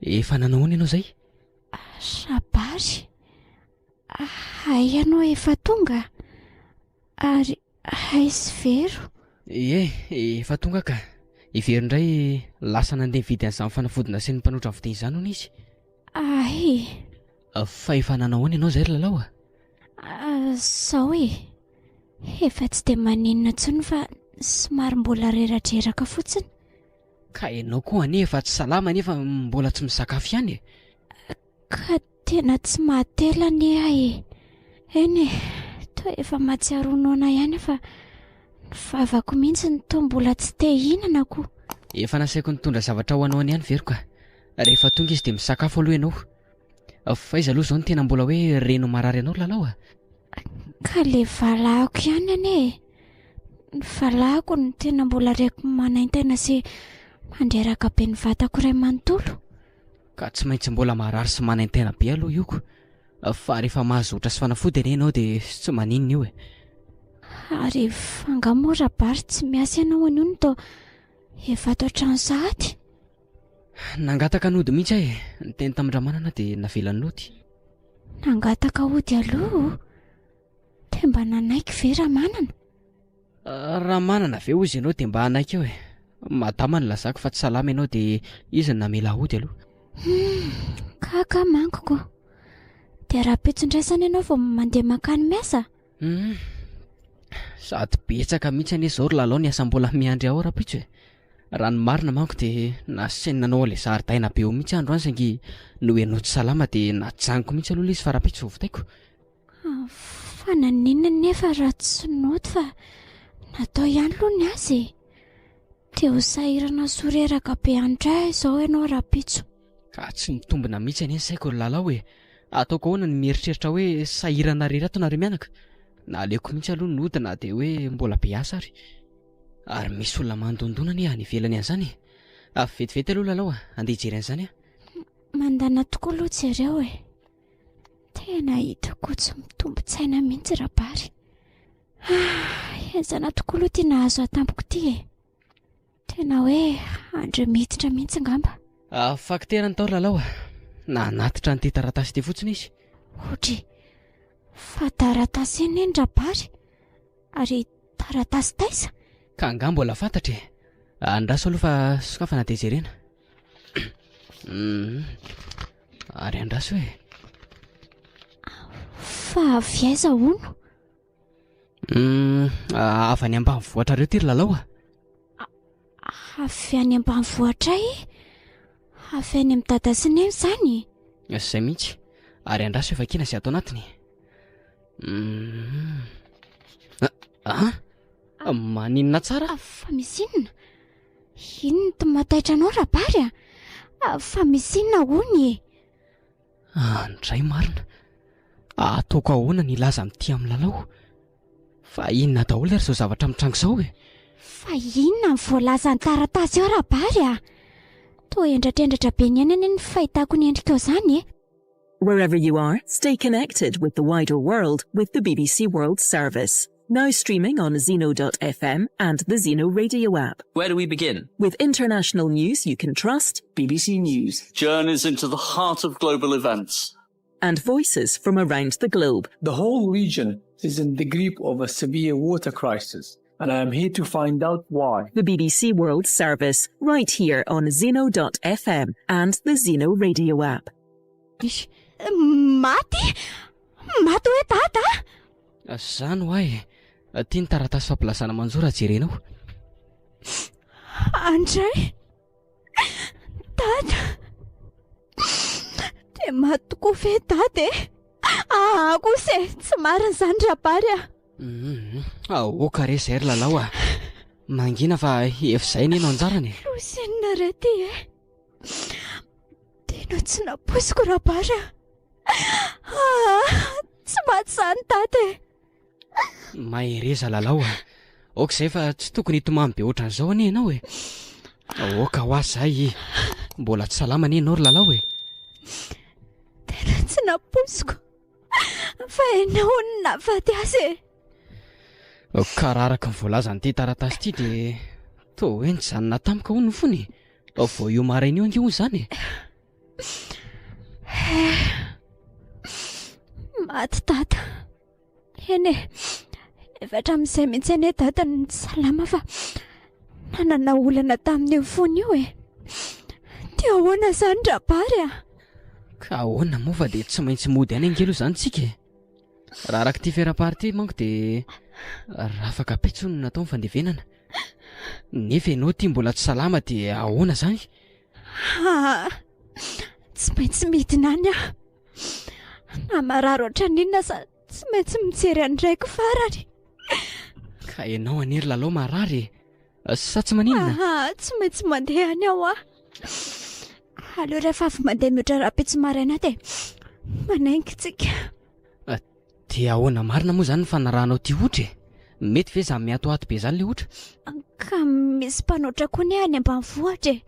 efa nanao ahoana ianao izay? Rabary, hay ianao efa tonga? Ary hay sy Vero? Ie, efa tonga ka. I Vero indray lasa nandeha nividy an'izany fanafody nasian'ny mpanotra ny fiteny izany hono izy. Hay! Fa efa nanao ahoana ianao izay ry Lalao a? Izao e, efa tsy dia maninona intsony fa somary mbola reradreraka fotsiny. Ka ianao koa anie efa tsy salama nefa mbola tsy misakafo ihany e! Ka tena tsy mahatela anie aho e! Eny e, toa efa mahatsiaro ho noana ihany aho fa ny vavako mihitsy no toa mbola tsy te hihinana ko. Efa nasaiko nitondra zavatra ho anao any ihany Vero ka. Rehefa tonga izy dia misakafo aloha ianao. Fa iza aloha izao no tena mbola hoe reno marary anao ry Lalao a? Ka le valahako ihany anie e! Ny valahako no tena mbola reko manaintaina sy mandreraka be ny vatako iray manontolo. Ka tsy maintsy mbola marary sy manaintaina be aloha io ko. Fa rehefa mahazo zotra sy fanafody anie ianao dia tsy maninona io e. Ary fa angaha moa Rabary tsy miasa ianao anio no toa efa ato an-trano sahady? Nangataka nody mihitsy aho e. Niteny tamin-dRamanana dia navelany nody. Nangataka hody aloha? Dia mba nanaiky ve Ramanana? Ramanana ve hozy ianao dia mba hanaiky eo e. Madama nilazako fa tsy salama ianao dia izy no namela hody aloha. Hum, gaga manko ko. Dia rahampitso indray izany ianao vao mandeha mankany miasa? Hum, sady betsaka mihitsy anie izao ry Lalao ny asa mbola miandry ahy ao rahampitso e. Raha ny marina manko dia nasainy nanao an'ilay zaridaina be eo mihitsy aho androany saingy noho ianao tsy salama dia najanoko mihitsy aloha ilay izy fa rahampitso vao vitaiko. Fa naninona nefa raha tsy nody fa natao ihany aloha ny azy e? Dia ho sahirana sy ho reraka be any indray izao ianao rahampitso. Ka tsy mitombina mihitsy anie ny saiko ry Lalao e! Ataoko ahoana ny mieritreritra hoe sahirana irery ato nareo mianaka? Naleoko mihitsy aloha nody na dia hoe mbola be asa ary. Ary misy olona mandondona anie any ivelany any izany e! Avy vetivety aloha Lalao a, andeha hijery an'izany aho. Mandana tokoa aloha jereo e! Tena hitako tsy mitombin-tsaina mihitsy Rabary. Ah, henjana tokoa aloha ity nahazo ahy tampoka ity e. Tena hoe andro miditra mihitsy angamba. Ah, fakitera ny tao ry Lalao a. Nanatitra an'ity taratasy ity fotsiny izy. Ohatry, fa taratasy eny eny Rabary. Ary taratasy taiza? Ka angaha mbola fantatra e. Andraso aloha fa sokafana dia jerena. Hmm. Ary andraso e. Fa avy aiza hono? Hmm, avy any ambanivohitrareo ity ry Lalao a. Avy any ambanivohitray? Avy any amin'i Dada sy Neny izany? Izay mihitsy. Ary andraso e vakiana izay ato anatiny. Hmm. Ah, ah, maninona tsara? Fa misy inona? Inona no mahataitra anao Rabary a? Fa misy inona hono e? Andray marina. Ataoko ahoana ny hilaza amin'ity amin'ny lalao? Fa inona daholo ary izao zavatra mitranga izao e? Fa inona ny voalazan'ny taratasy ao Rabary a? Toa hendratrendratra be ny aina anie ny fahitako ny endrikao izany e. Wherever you are, stay connected with the wider world with the BBC World Service. Now streaming on Zeno.fm and the Zeno Radio app. Where do we begin? With international news you can trust, BBC News. Journeys into the heart of global events. and voices from around the globe. The whole region is in the grip of a severe water crisis, and I am here to find out why. The BBC World Service, right here on Zeno.fm and the Zeno Radio app. Maty? Maty hoe dada? Zany ho ahy e. Ty ny taratasy fampilazana manjo raha jerenao. Andray! Dada! Dia maty tokoa ve dada e? Aa kosa e! Tsy marina izany Rabary a! Hum, aoka re izay ry Lalao a! Mangina fa efa izay anie no anjarany e! Loza inona re ity e? Tena tsy nampoiziko Rabary a! Aa, tsy maty izany dada e! Mahereza Lalao a! Aoka izay fa tsy tokony hitomany be ohatran'izao anie ianao e! Aoka ho ahy izay e! Mbola tsy salama anie ianao ry Lalao e! Tena tsy nampoiziko fa ianao no nahafaty azy e! Ka raha araka ny voalazan'ity taratasy ity dia toa hoe nijanona tampoka hono ny fony e! Vao io maraina io ange hono izany e! Maty dada. Eny e, efa hatramin'izay mihitsy anie dada no tsy salama fa nanana olana tamin'io fony io e. Dia ahoana izany Rabary a? Ka ahoana moa fa dia tsy maintsy mody any ange aloha izany tsika e. Raha araka ity ferapara ity manko dia rafaka pitsy hono no natao ny fandevenana. Nefa ianao ity mbola tsy salama dia ahoana izany? Aa, tsy maintsy midina any aho. Na marary ohatran'inona aza tsy maintsy mijery an'i raiko farany. Ka ianao anie ry Lalao marary e. Sa tsy maninona? Aa, tsy maintsy mandeha any aho ah. Aleo rehefa avy mandeha mihoatra rahampitso maraina dia manainga tsika. Dia ahoana marina moa izany ny fanarahanao ity otra e? Mety ve izany miatoato be izany ilay otra? Ka misy mpanotra koa anie any ambanivohitra e.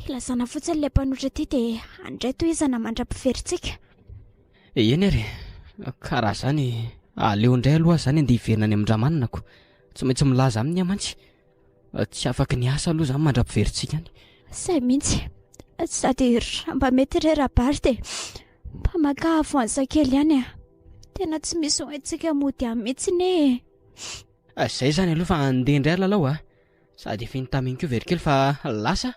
Ilazana fotsiny ilay mpanotra ity dia handray tohizana mandra-piverintsika. Eny ary e. Ka raha izany, aleo indray aloha aho izany andeha hiverina any amin-dRamanana ko. Tsy maintsy milaza aminy aho mantsy. Tsy afaky ny asa aloha izany mandra-piverintsika any. Izay mihitsy. Sady raha mba mety re Rabary dia mba maka avoansa kely ihany a. Tena tsy misy hoentintsika mody any mihitsy anie e. Izay izany aloha fa andeha indray ry Lalao a. Sady efa iny koa very kely fa lasa.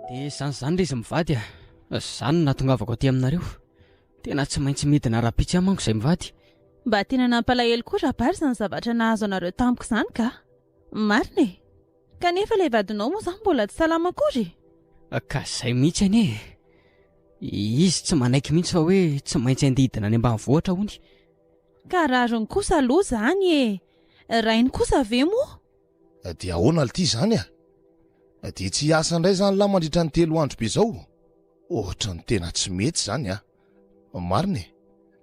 Dia izany izany ry izy mivady a! Izany no nahatongavako aty aminareo. Tena tsy maintsy midina rahampitso ihany manko izay mivady. Mba tena nampalahelo koa Rabary izany zavatra nahazo anareo tampoka izany ka! Marina e! Kanefa ilay vadinao moa izany mbola tsy salama akory e! Ka izay mihitsy anie e! Izy tsy manaiky mihitsy fa hoe tsy maintsy andeha hidina any ambanivohitra hono. Ka rariny kosa aloha izany e! Rainy kosa ve moa? Dia ahoana lty izany a? Dia tsy hiasa indray izany lahy mandritra ny telo andro be izao? Ohatran'ny tena tsy mety izany a! Marina e!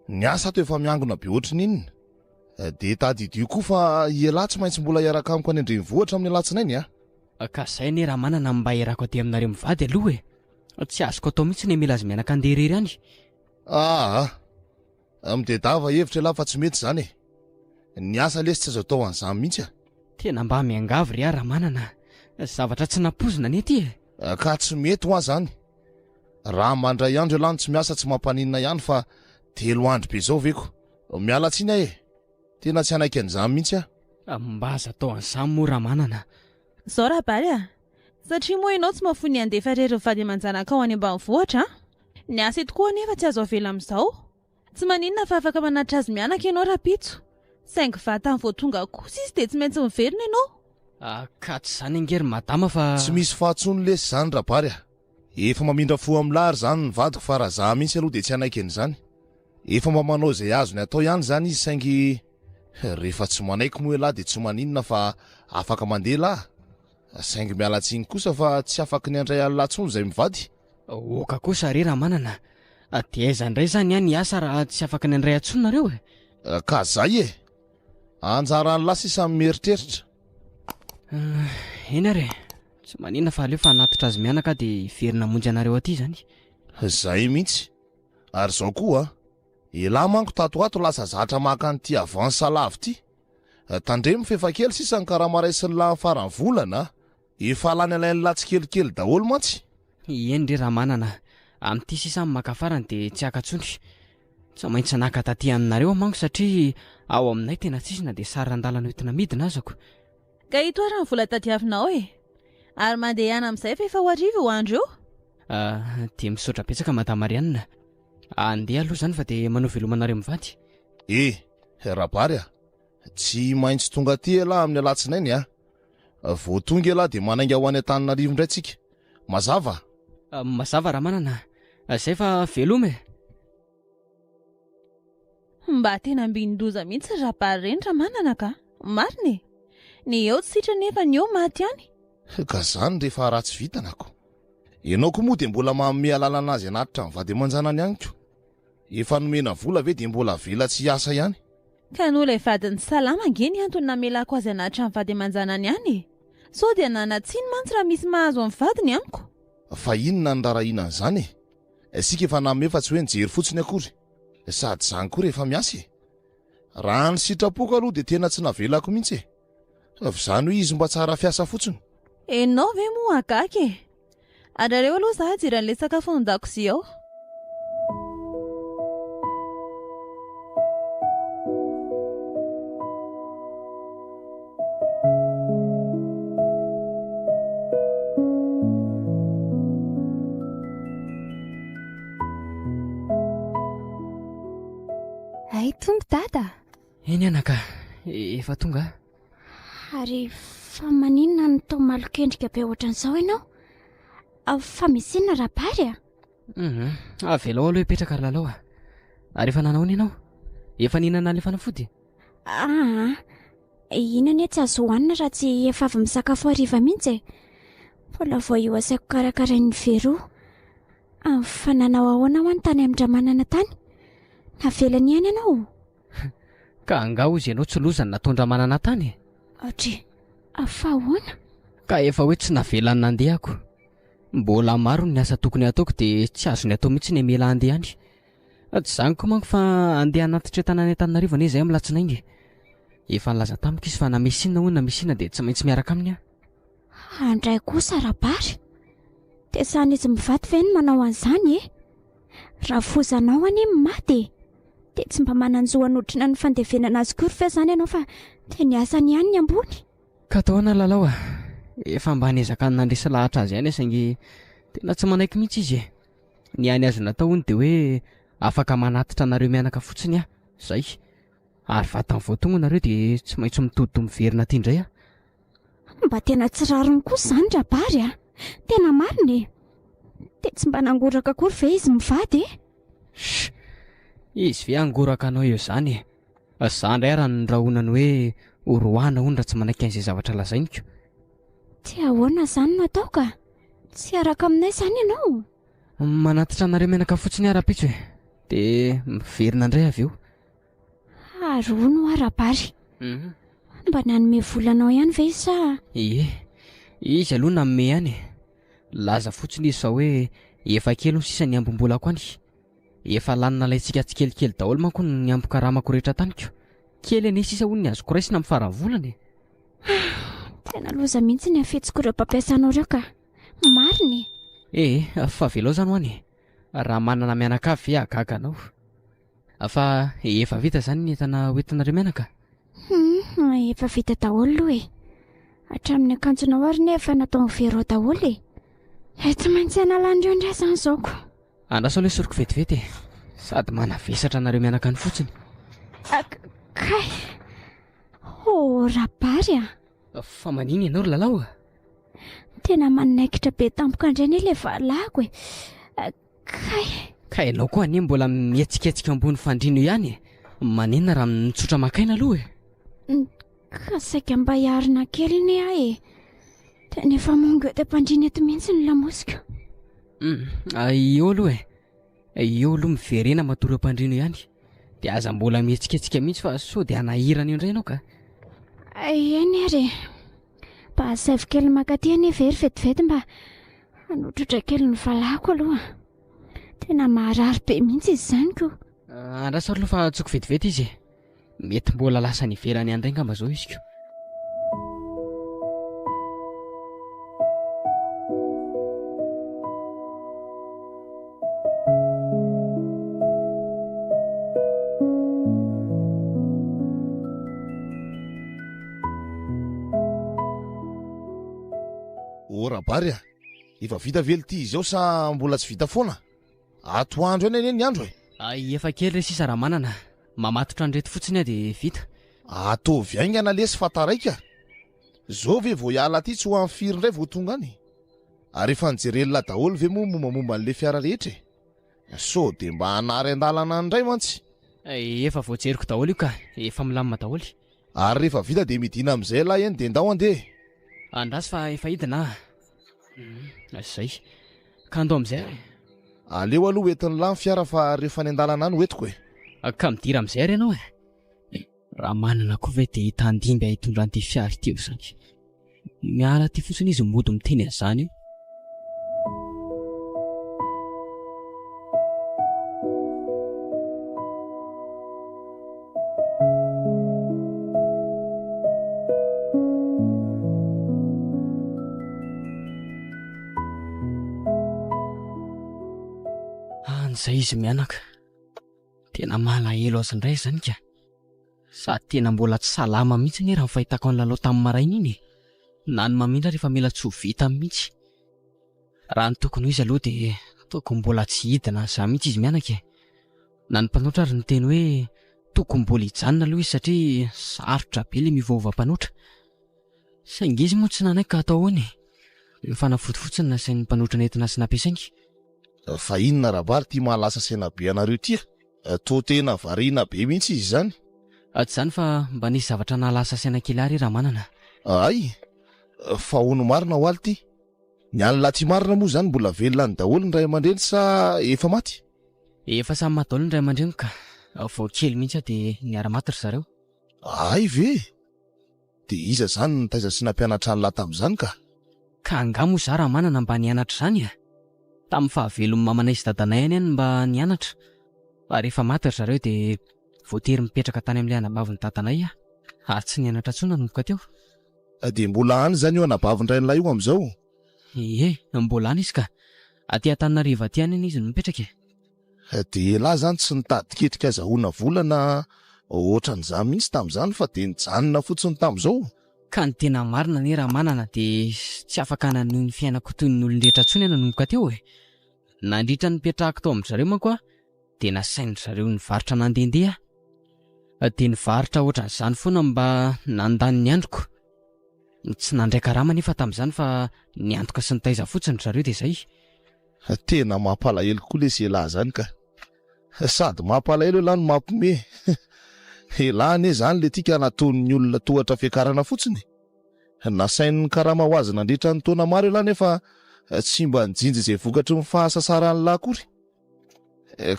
Ny asa ato efa miangona be ohatry ny inona? Dia tadidio koa fa ialahy tsy maintsy mbola hiaraka amiko any an-drenivohitra amin'ny alatsinainy a! Ka zay anie Ramanana no mba iarako aty aminareo mivady aloha e! Tsy azoko atao mihitsy ny hamela azy mianaka handeha irery any. Aa! Midedava hevitra ialahy fa tsy mety izany e! Ny asa lesy tsy azo atao an'izany mihitsy a! Tena mba miangavy ry ahy Ramanana a! Zavatra tsy nampoizina anie ity e! Ka tsy mety hoa zany. Raha mandray andro ialahy no tsy miasa tsy mampaninona ihany fa telo andro be izao ve ko! Miala tsiny aho e! Tena tsy hanaiky an'izany mihitsy aho. Mba aza atao an'izany moa Ramanana. Zao Rabary a! Satria moa ianao tsy mahafoy ny handefa irery ny vady aman-janakao any ambanivohitra an! Ny asa eto koa anefa tsy azo avela amin'izao. Tsy maninona fa afaka manatitra azy mianaka ianao rahampitso. Saingy vatany vao tonga kosa izy dia tsy maintsy miverina ianao. Ah, ka tsy izany ange ry madama fa. Tsy misy fahatsony lesy izany Rabary a! Efa mamindra fo amin'lah ary izany ny vadiko fa raha za mihitsy aloha dia tsy hanaiky an'izany. Efa mba manao izay azony atao ihany izany izy saingy rehefa tsy manaiky moa ialahy dia tsy maninona fa afaka mandeha lah. Saingy miala tsiny kosa fa tsy afaky ny handray an'lah tsony izay mivady. Oka kosa re Ramanana a! Dia aiza indray izany aho niasa raha tsy afaka ny handray antsony nareo e? Ka zay e! Anjaran'lah sisa ny mieritreritra. Eny ary e! Tsy maninona fa aleo fa hanatitra azy mianaka aho dia hiverina hamonjy anareo aty izany. Izay mihitsy. Ary izao koa an, elah manko tato ho ato lasa zatra maka an'ity avance lava ity. Tandremo f'efa kely sisa ny karama raisin'lah amin'ny faran'ny volana a! Efa lany alain'lah tsikelikely daholo mantsy. Eny re Ramanana a! Amin'ity sisa aho maka farany dia tsy haka intsony. Tsy maintsy naka taty aminareo aho manko satria ao aminay tena tsisy na dia saran-dalana hoentina midina azako. Ka ito ary ny vola tadiavinao e! Ary mandehana amin'izay fa efa ho hariva io andro io. Ah, dia misaotra betsaka Madame Marianne. Andeha aloha izany fa dia manao veloma anareo mivady. Eh, Rabary a! Tsy maintsy tonga aty ialahy amin'ny alatsinainy a! Vao tonga ialahy dia manainga ho any Antananarivo indray tsika. Mazava? Mazava Ramanana a! Zay fa veloma e! Mba tena ambinin-doza mihitsy ry Rabary ireny Ramanana ka! Marina e! Ny eo tsy sitrana nefa ny eo maty ihany. Ka zany rehefa ratsy vintana ko! Ianao koa moa dia mbola manome alalana azy hanatitra ny vady aman-janany ihany ko! Efa nomena vola ve dia mbola avela tsy hiasa ihany? Ka noho ilay vadiny tsy salama ange ny antony namelako azy hanatitra ny vady aman-janany ihany e! Sao dia nanan-tsiny mantsy raha misy mahazo ny vadiny amiko. Fa inona ny rarahiana an'izany e? Isika efa nanome fa tsy hoe nijery fotsiny akory. Sady izany koa rehefa miasa e! Raha ny sitrapoko aloha dia tena tsy navelako mihitsy e! F'izany hoe izy mba tsara fiasa fotsiny. Enao ve moa gaga e! Andrareo aloha za hijery an'ilay sakafo ao an-dakozia ao. Hay tonga dada. Eny anaka, efa tonga aho. Ary fa maninona no toa malokendrika be ohatran'izao ianao? Fa misy inona Rabary a? Mhm, avelao aloha hipetraka ry Lalao a. Ary efa nanao ahoana ianao? Efa nihinana ilay fanafody? Aa, iny anie tsy azo hohanina raha tsy efa avy misakafo hariva mihitsy e. Mbola vao io asaiko karakarain'i Vero. Fa nanao ahoana ho'a ny tany amin-dRamanana tany? Navelany ihany ianao? Ka angaha hozy ianao tsy loza ny nataon-dRamanana tany e? Audrey, fa ahoana? Ka efa hoe tsy navelany nandeha ako. Mbola maro ny asa tokony hataoko dia tsy azony atao mihitsy ny hamela handeha any. Tsy izany koa manko fa handeha hanatitra entana any Antananarivo anie izahay amin'ny latsinainy e. Efa nilaza tamiko izy fa na misy inona hono na misy inona dia tsy maintsy miaraka aminy aho. Handray kosa Rabary. Dia sahan'izy mivady ve no manao an'izany e? Rafozanao anie maty e! Dia tsy mba manan-jo hanodrina ny fandevenana azy akory ve izany ianao fa dia ny asany ihany ny ambony? Ka atao ahoana Lalao a? Efa mba niezaka nandresy lahatra azy ihany aho saingy tena tsy manaiky mihitsy izy e! Ny hany azo natao hono dia hoe afaka manatitra anareo mianaka fotsiny aho, izay. Ary vatany vao tonga nareo dia tsy maintsy mitodi-doha miverina aty indray aho. Mba tena tsy rariny kosa izany Rabary a! Tena marina e! Dia tsy mba nangoraka akory ve izy mivady e? Sh! Izy ve hangoraka anao eo izany e? Za indray ary norahonany hoe horoahana hono raha tsy manaiky an'izay zavatra lazainiko. Dia ahoana izany no atao ka? Tsy hiaraka aminay izany ianao? Manatitra anareo mianaka fotsiny aho rahampitso e! Dia miverina indray avy eo. Ary hono hoa Rabary, mba nanome vola anao ihany ve izy sa? Ie, izy aloha nanome ihany e. Nilaza fotsiny izy fa hoe efa kely hono sisa ny ambim-bolako any. Efa lany nalaintsika tsikelikely daholo manko ny ambin-karamako rehetra taniko. Kely anie sisa hono ny azoko raisina amin'ny faran'ny volana e. Tena loza mihitsy ny hafetsiko ireo mpampiasa anao ireo ka. Marina e. Ee, fa avelao izany ho any e. Raha manana mianakavy ve hahagaga anao. Fa efa vita izany ny entana hoentinareo mianaka? Hum, efa vita daholo aloha e. Hatramin'ny akanjonao ary ne efa nataon'i Vero daholo e. Eh, tsy maintsy hanala an'ireo indray izany izao ko. Andraso aloha esoriko vetivety e. Sady manavesatra anareo mianaka any fotsiny. Kay. Oh, Rabary a. Fa manina ianao ry Lalao a? Tena manaikitra be tampoka indray anie ilay valahako e. Kay! Ka ianao koa anie mbola mihetsiketsika ambony fandriana eo ihany e! Maninona raha mitsotra maka aina aloha e? Ka saika mba hiarina kely anie aho e! Tena efa mongo eto am-pandriana eto mihitsy ny lamosiko. Hum, eo aloha e! Eo aloha miverena matory eo am-pandriana eo ihany. Dia aza mbola mihetsiketsika mihitsy fa sao dia hanahirana eo indray ianao ka! Eny ary e! Mba asaivo kely mankaty anie ve ry vetivety mba hanotrotra kely ny valahako aloha. Tena maharary be mihitsy izy izany ko. Andraso aloha fa antsoiko vetivety izy e. Mety mbola lasa any ivelany any indray angamba izao izy ko. Ô Rabary a! Efa vita ve lty izao sa mbola tsy vita foana? Atoandro ihany anie ny andro e! Ay, efa kely re sisa Ramanana. Mamatotra an'ireto fotsiny aho dia vita. Ataovy haingana lesy fa taraiky a! Zao ve vao hiala aty tsy ho amin'ny firy indray vao tonga any? Ary efa nijeren'lah daholo ve moa ny mombamomba an'le fiara rehetra e? Sao dia mba hanary an-dalana any indray mantsy. Efa voajeriko daholo io ka, efa milamina daholo. Ary rehefa vita dia midina amin'izay elah eny dia ndao andeha e! Andraso fa efa hidina aho. Zay. Ka andao amin'izay ary e. Aleo aloha ho entin'lah ny fiara fa rehefa any an-dalana any ho entiko e. Ka midira amin'izay ary ianao e. Raha manana koa ve dia hitandimby ahy hitondra an'ity fiara ity eo izany. Miala aty fotsiny izy mody miteny an'izany eo. Any izay izy mianaka. Tena malahelo azy indray izany ka. Sady tena mbola tsy salama mihitsy anie raha ny fahitako an'i Lalao tamin'ny maraina iny e. Na ny mamindra ary efa mila tsy ho vita mihitsy. Raha ny tokony ho izy aloha dia tokony mbola tsy hidina an'izany mihitsy izy mianaka e. Na ny mpanotra ary niteny hoe tokony mbola hijanona aloha izy satria sarotra be ilay miovaova mpanotra. Saingy izy moa tsy nanaiky ka atao ahoana e? Ny fanafody fotsiny nasain'ny mpanotra nentina sy nampiasainy. Fa inona Rabary ity maha lasa saina be anareo ity a? Toa tena variana be mihitsy izy izany. Tsy izany fa mba nisy zavatra nahalasa saina kely ahy re Ramanana. Hay! Fa hono marina ho'aly ity? Ny an'i Laty marina moa izany mbola velona any daholo ny ray aman-dreny sa efa maty? Efa samy maty daholo ny ray aman-dreniko ka. Vao kely mihitsy aho dia niara-maty ry zareo. Hay ve? Dia iza izany no nitaiza sy nampianatra an'lah tamin'izany ka? Ka angaha moa za Ramanana mba nianatra izany e? Tamin'ny fahavelon'ny mamanay sy dadanay ihany aho no mba nianatra. Fa rehefa maty ry zareo dia voatery mipetraka tany amin'ilay anabavin'i dadanay aho. Ary tsy nianatra intsony nanomboka teo. Dia mbola any izany io anabavin-drain'lah io amin'izao? Ie, mbola any izy ka. Aty Antananarivo aty ihany anie izy no mipetraka e. Dia elah zany tsy nitady ketrika azahoana vola na ohatran'izany mihitsy tamin'izany fa dia nijanona fotsiny tamin'izao. Ka ny tena marina anie Ramanana dia tsy afaka nanohy ny fiainako toy ny olon-drehetra intsony aho nanomboka teo e! Nandritra ny nipetrahako tao amin-dry zareo manko aho dia nasain-dry zareo nivarotra nandehandeha aho. Dia nivarotra ohatran'izany foana mba nandany ny androko. Tsy nandray karama anefa tamin'izany fa niantoka sy nitaiza fotsiny ry zareo dia izay. Tena mampalahelo koa lesy elah zany ka. Sady mampalahelo elah no mampime. Elah anie zany le ty ka nataon'ny olona tohatra fiakarana fotsiny. Nasainy nikarama ho azy nandritra ny taona maro elah nefa tsy mba nijinja izay vokatry ny fahasasaran'lah akory.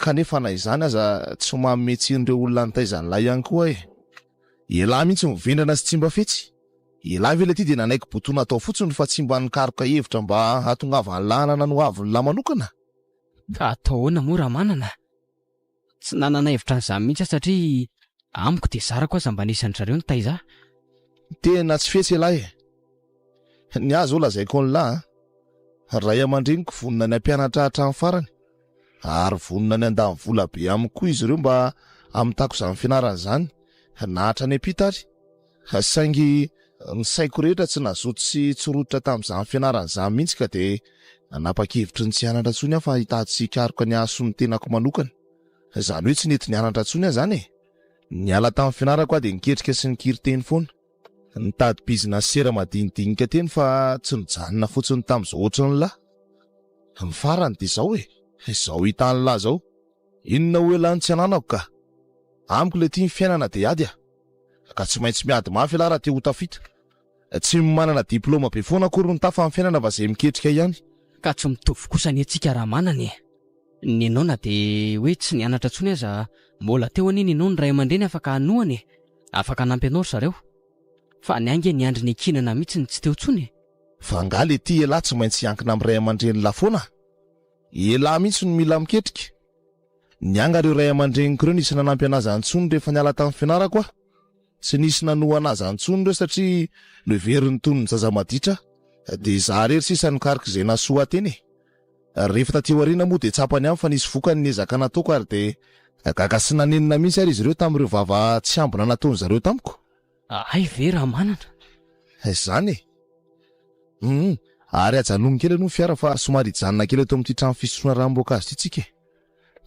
Kanefa na izany aza tsy manome tsiny ireo olona nitaiza an'lah ihany koa aho e. Elah mihitsy no vendrana sy tsy mba fetsy. Elah ve lety dia nanaiky botona atao fotsiny fa tsy mba nikaroka hevitra mba hahatongavan'lah hanana ny hoavin'lah manokana? Ka atao ahoana moa Ramanana? Tsy nanana hevitra an'izany mihitsy aho satria amiko dia zarako aza mba anisan-dry zareo nitaiza ahy. Tena tsy fetsy elah e! Ny ahy zao lazaiko an'lah a! Ray aman-dreniko vonona ny hampianatra ahy hatramin'ny farany. Ary vonona ny handany vola be amiko koa izy ireo mba hamitako izany fianarana izany, na hatrany am-pita ary. Saingy ny saiko rehetra tsy nazoto sy tsy rototra tamin'izany fianarana izany mihitsy ka dia nanapa-kevitry ny tsy hianatra intsony aho fa hitady sy hikaroka ny hahasoa ny tenako manokana. Izany hoe tsy nety nianatra intsony aho izany e! Niala tamin'ny fianarako aho dia niketrika sy nikiry teny foana. Nitady bizina sera madinidinika teny fa tsy nijanona fotsiny tamin'izao ohatran'lah. Ny farany dia izao e! Izao hitan'lah izao. Inona hoy elah no tsy ananako ka? Amiko le ty ny fiainana dia ady a! Ka tsy maintsy miady mafy elah raha te ho tafita. Tsy ny manana diploma be foana akory no tafa amin'ny fiainana fa izay miketrika ihany. Ka tsy mitovy kosa anie tsika raha manana e! Nenao na dia hoe tsy nianatra intsony aza mbola teo anie nenao ny ray aman-dreny afaka hanohana e! Afaka hanampy anao ry zareo. Fa ny ahy nge niandry ny ankinana mihitsy no tsy teo intsony e! Fa angaha le ty elah tsy maintsy hiankina amin'ny ray aman-drenin'lah foana? Elah mihitsy no mila miketrika. Nianga reo ray aman-dreniko reo nisy nanampy anazy antsony rehefa niala tamin'ny fianarako aho. Tsy nisy nanohana azy antsony reo satria noheveriny toy ny zaza maditra aho. Dia izaho irery sisa nikaroka izay nahasoa ahy teny e. Rehefa taty aoriana moa dia tsapany ihany fa nisy vokany ny ezaka nataoko ary dia gaga sy nanenina mihitsy ary izy ireo tamin'ireo vava tsy ambina nataon'izareo tamiko. Hay ve raha manana? Izany e! Hum, ary ajanony kely aloha ny fiara fa somary hijanona kely eto amin'ity trano fisotroana ranom-boankazo ity tsika e!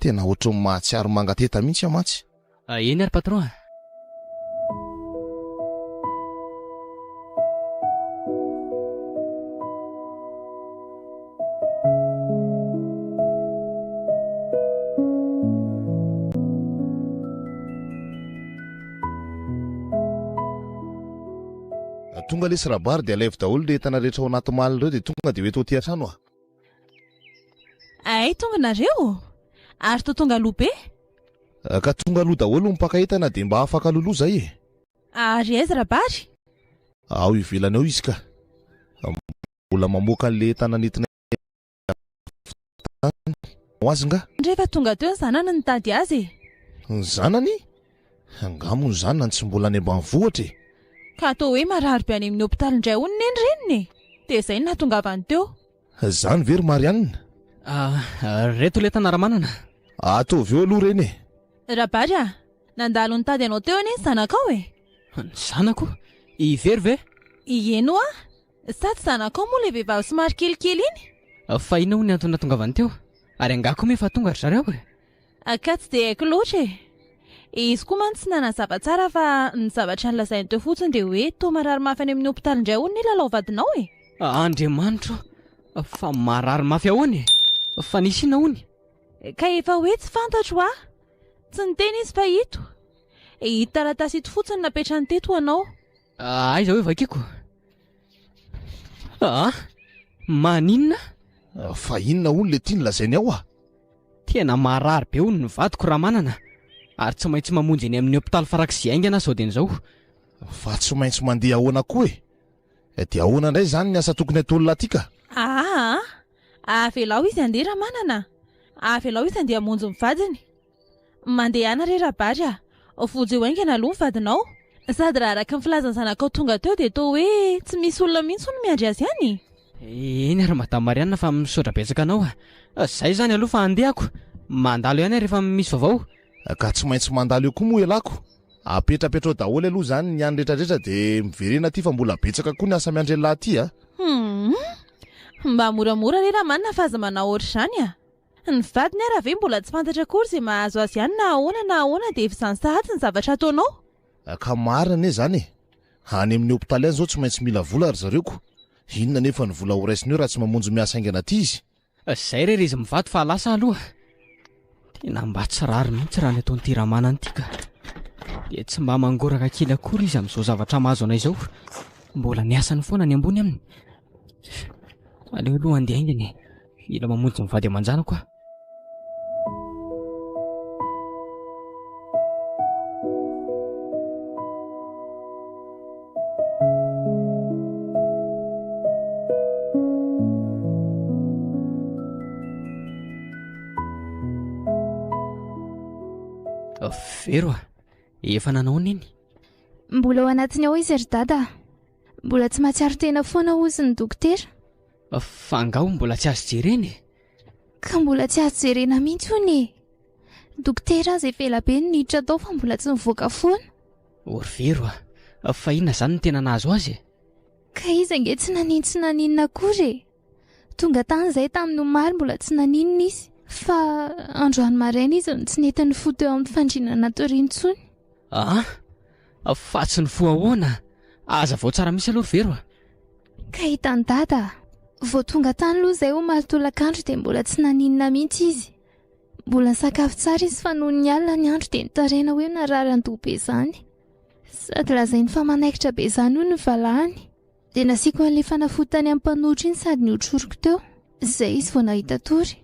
Tena ohatran'ny mahatsiaro mangateta mihitsy aho mantsy. Eny ary patron a! Tonga lesy Rabary dia alaivo daholo le entana rehetra ao anaty malle ireo dia tonga dia ho eto aty an-trano a! Hay tonga nareo? Ary toa tonga aloha be? Ka tonga aloha daholo ny mpaka entana dia mba afaka loloha zay e! Ary aiza Rabary? Ao ivelany ao izy ka! Mbola mamoaka an'le entana nentinay avy tany ho azy nga? Rehefa tonga teo ny zanany nitady azy e! Ny zanany? Angaha moa ny zanany tsy mbola any ambanivohitra e? Ka atao hoe marary be any amin'ny hopitaly indray hono neny reniny e! Dia izay no nahatongavany teo. Izany ve ry Marianne? Ah, reto ilay entana Ramanana. Ataovy eo aloha ireny e! Rabary a! Nandalo nitady anao teo anie ny zanakao e! Ny zanako? I Vero ve? Ieny hoa! Sa tsy zanakao moa ilay vehivavy somary kelikely iny? Fa inona hono ny antony nahatongavany teo? Ary angaha koa moa efa tonga ry zareo e? Ka tsy dia haiko loatra e! Izy koa mantsy tsy nanazava tsara fa ny zavatra nolazainy teo fotsiny dia hoe toa marary mafy any amin'ny hopitaly indray hono ny Lalao vadinao e! Andriamanitro o! Fa marary mafy ahoana e? Fa nisy inona hono? Ka efa hoe tsy fantatro hoa! Tsy niteny izy fa ito! Ito taratasy ito fotsiny napetrany teto ho anao. Aiza hoe vakiko? Aa! Maninona? Fa inona hono le tiany lazainy ao ah? Tena marary be hono ny vadiko Ramanana ary tsy maintsy mamonjy eny amin'ny hopitaly farak'izay haingana aho sao dia izao. Fa tsy maintsy mandeha ahoana koa e? Dia ahoana indray izany ny asa tokony ataon'lah aty ka? Aa! Avelao izy handeha Ramanana a! Avelao izy handeha hamonjy ny vadiny. Mandehana re Rabary a! Vonjeo haingana aloha ny vadinao. Sady raha araka ny filazan'ny zanakao tonga teo dia toa hoe tsy misy olona mihitsy hono miandry azy any. Eny ary Madame Marianne fa misaotra betsaka anao a! Zay izany aloha fa handeha ako. Mandalo ihany aho rehefa misy vaovao. Ka tsy maintsy mandalo eo koa moa ialahy ko. Apetrapetrao daholo aloha izany ny any retraretra dia miverena aty fa mbola betsaka koa ny asa miandry an'lah aty a! Humm! Mba moramora re Ramanina fa aza manao ohatr'izany a! Ny vadiny ara ve mbola tsy fantatra akory izay mahazo azy any na ahoana na ahoana dia efa izany sahady ny zavatra ataonao? Ka marina anie izany e! Any amin'ny hopitaly any izao tsy maintsy mila vola ry zareo ko! Inona anefa ny vola horaisiny eo raha tsy mamonjy miasa haingana aty izy? Zay re ry izy mivady fa lasa aloha. Tena mba tsy rariny mihitsy raha ny ataon'ity Ramanana ity ka. Dia tsy mba mangoraka kely akory izy amin'izao zavatra mahazo anay izao. Mbola ny asany foana ny ambony aminy. Aleo aloha handeha haingana e. Mila mamonjy ny vady aman-janako aho. Vero a, efa nanao neny? Mbola ao anatiny ao izy ry dada. Mbola tsy mahatsiaro tena foana hozy ny dokotera. Fa angaha mbola tsy azo jerena e? Ka mbola tsy azo jerena mihitsy hono e! Dokotera aza efa ela be no niditra tao fa mbola tsy nivoaka foana. O ry Vero a! Fa inona izany no tena nahazo azy e? Ka izy ange tsy nanino tsy naninona akory e! Tonga tany izahay tamin'ny omaly mbola tsy naninona izy. Fa androany maraina izy no tsy nety nifoha teo amin'ny fandriana natoriany intsony. Aa! Fa tsy nifoha ahoana? Hazavao tsara mihitsy aloha ry Vero a! Ka hitan'i Dada a! Vao tonga tany aloha izahay omaly tolakandro dia mbola tsy naninona mihitsy izy. Mbola nisakafo tsara izy fa nony ny alina ny andro dia nitaraina hoe narary andoha be izany. Sady lazainy fa manaikitra be izany hono ny valahany. Dia nasiako an'ilay fanafody tany amin'ny mpanohitra iny sady notroriko teo. Izay izy vao nahita tory.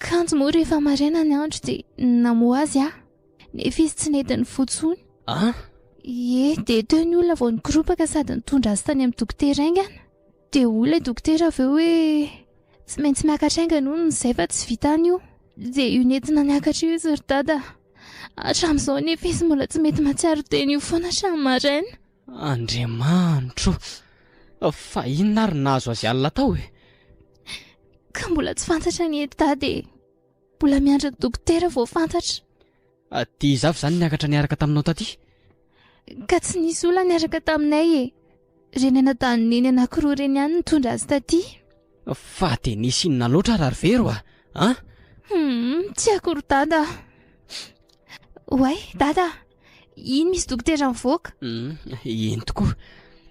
Kanjo moa rehefa maraina ny andro dia namoha azy aho. Nefa izy tsy nety nifoha intsony. An? Ie, dia teo ny olona vao nikoropaka sady nitondra azy tany amin'ny dokotera haingana. Dia hoy ilay dokotera avy eo hoe tsy maintsy miakatra haingana hono izay fa tsy vitany io. Dia io nentina niakatra io izy ry dada. Hatramin'izao anefa izy mbola tsy mety mahatsiaro tena io foana hatramin'ny maraina. Andriamanitro o! Fa inona ary no nahazo azy alina tao e? Ka mbola tsy fantatra anie ry dada e! Mbola miandry ny dokotera vao fantatra. Dia iza avy izany niakatra niaraka taminao taty? Ka tsy nisy olona niaraka taminay e! Ireny anadahin'i Neny anankiroa ireny ihany nitondra azy taty. Fa dia nisy inona loatra ary ry Vero a? An? Hum, tsy haiko ry Dada a! Oay, Dada a! Iny misy dokotera mivoaka. Hum, eny tokoa.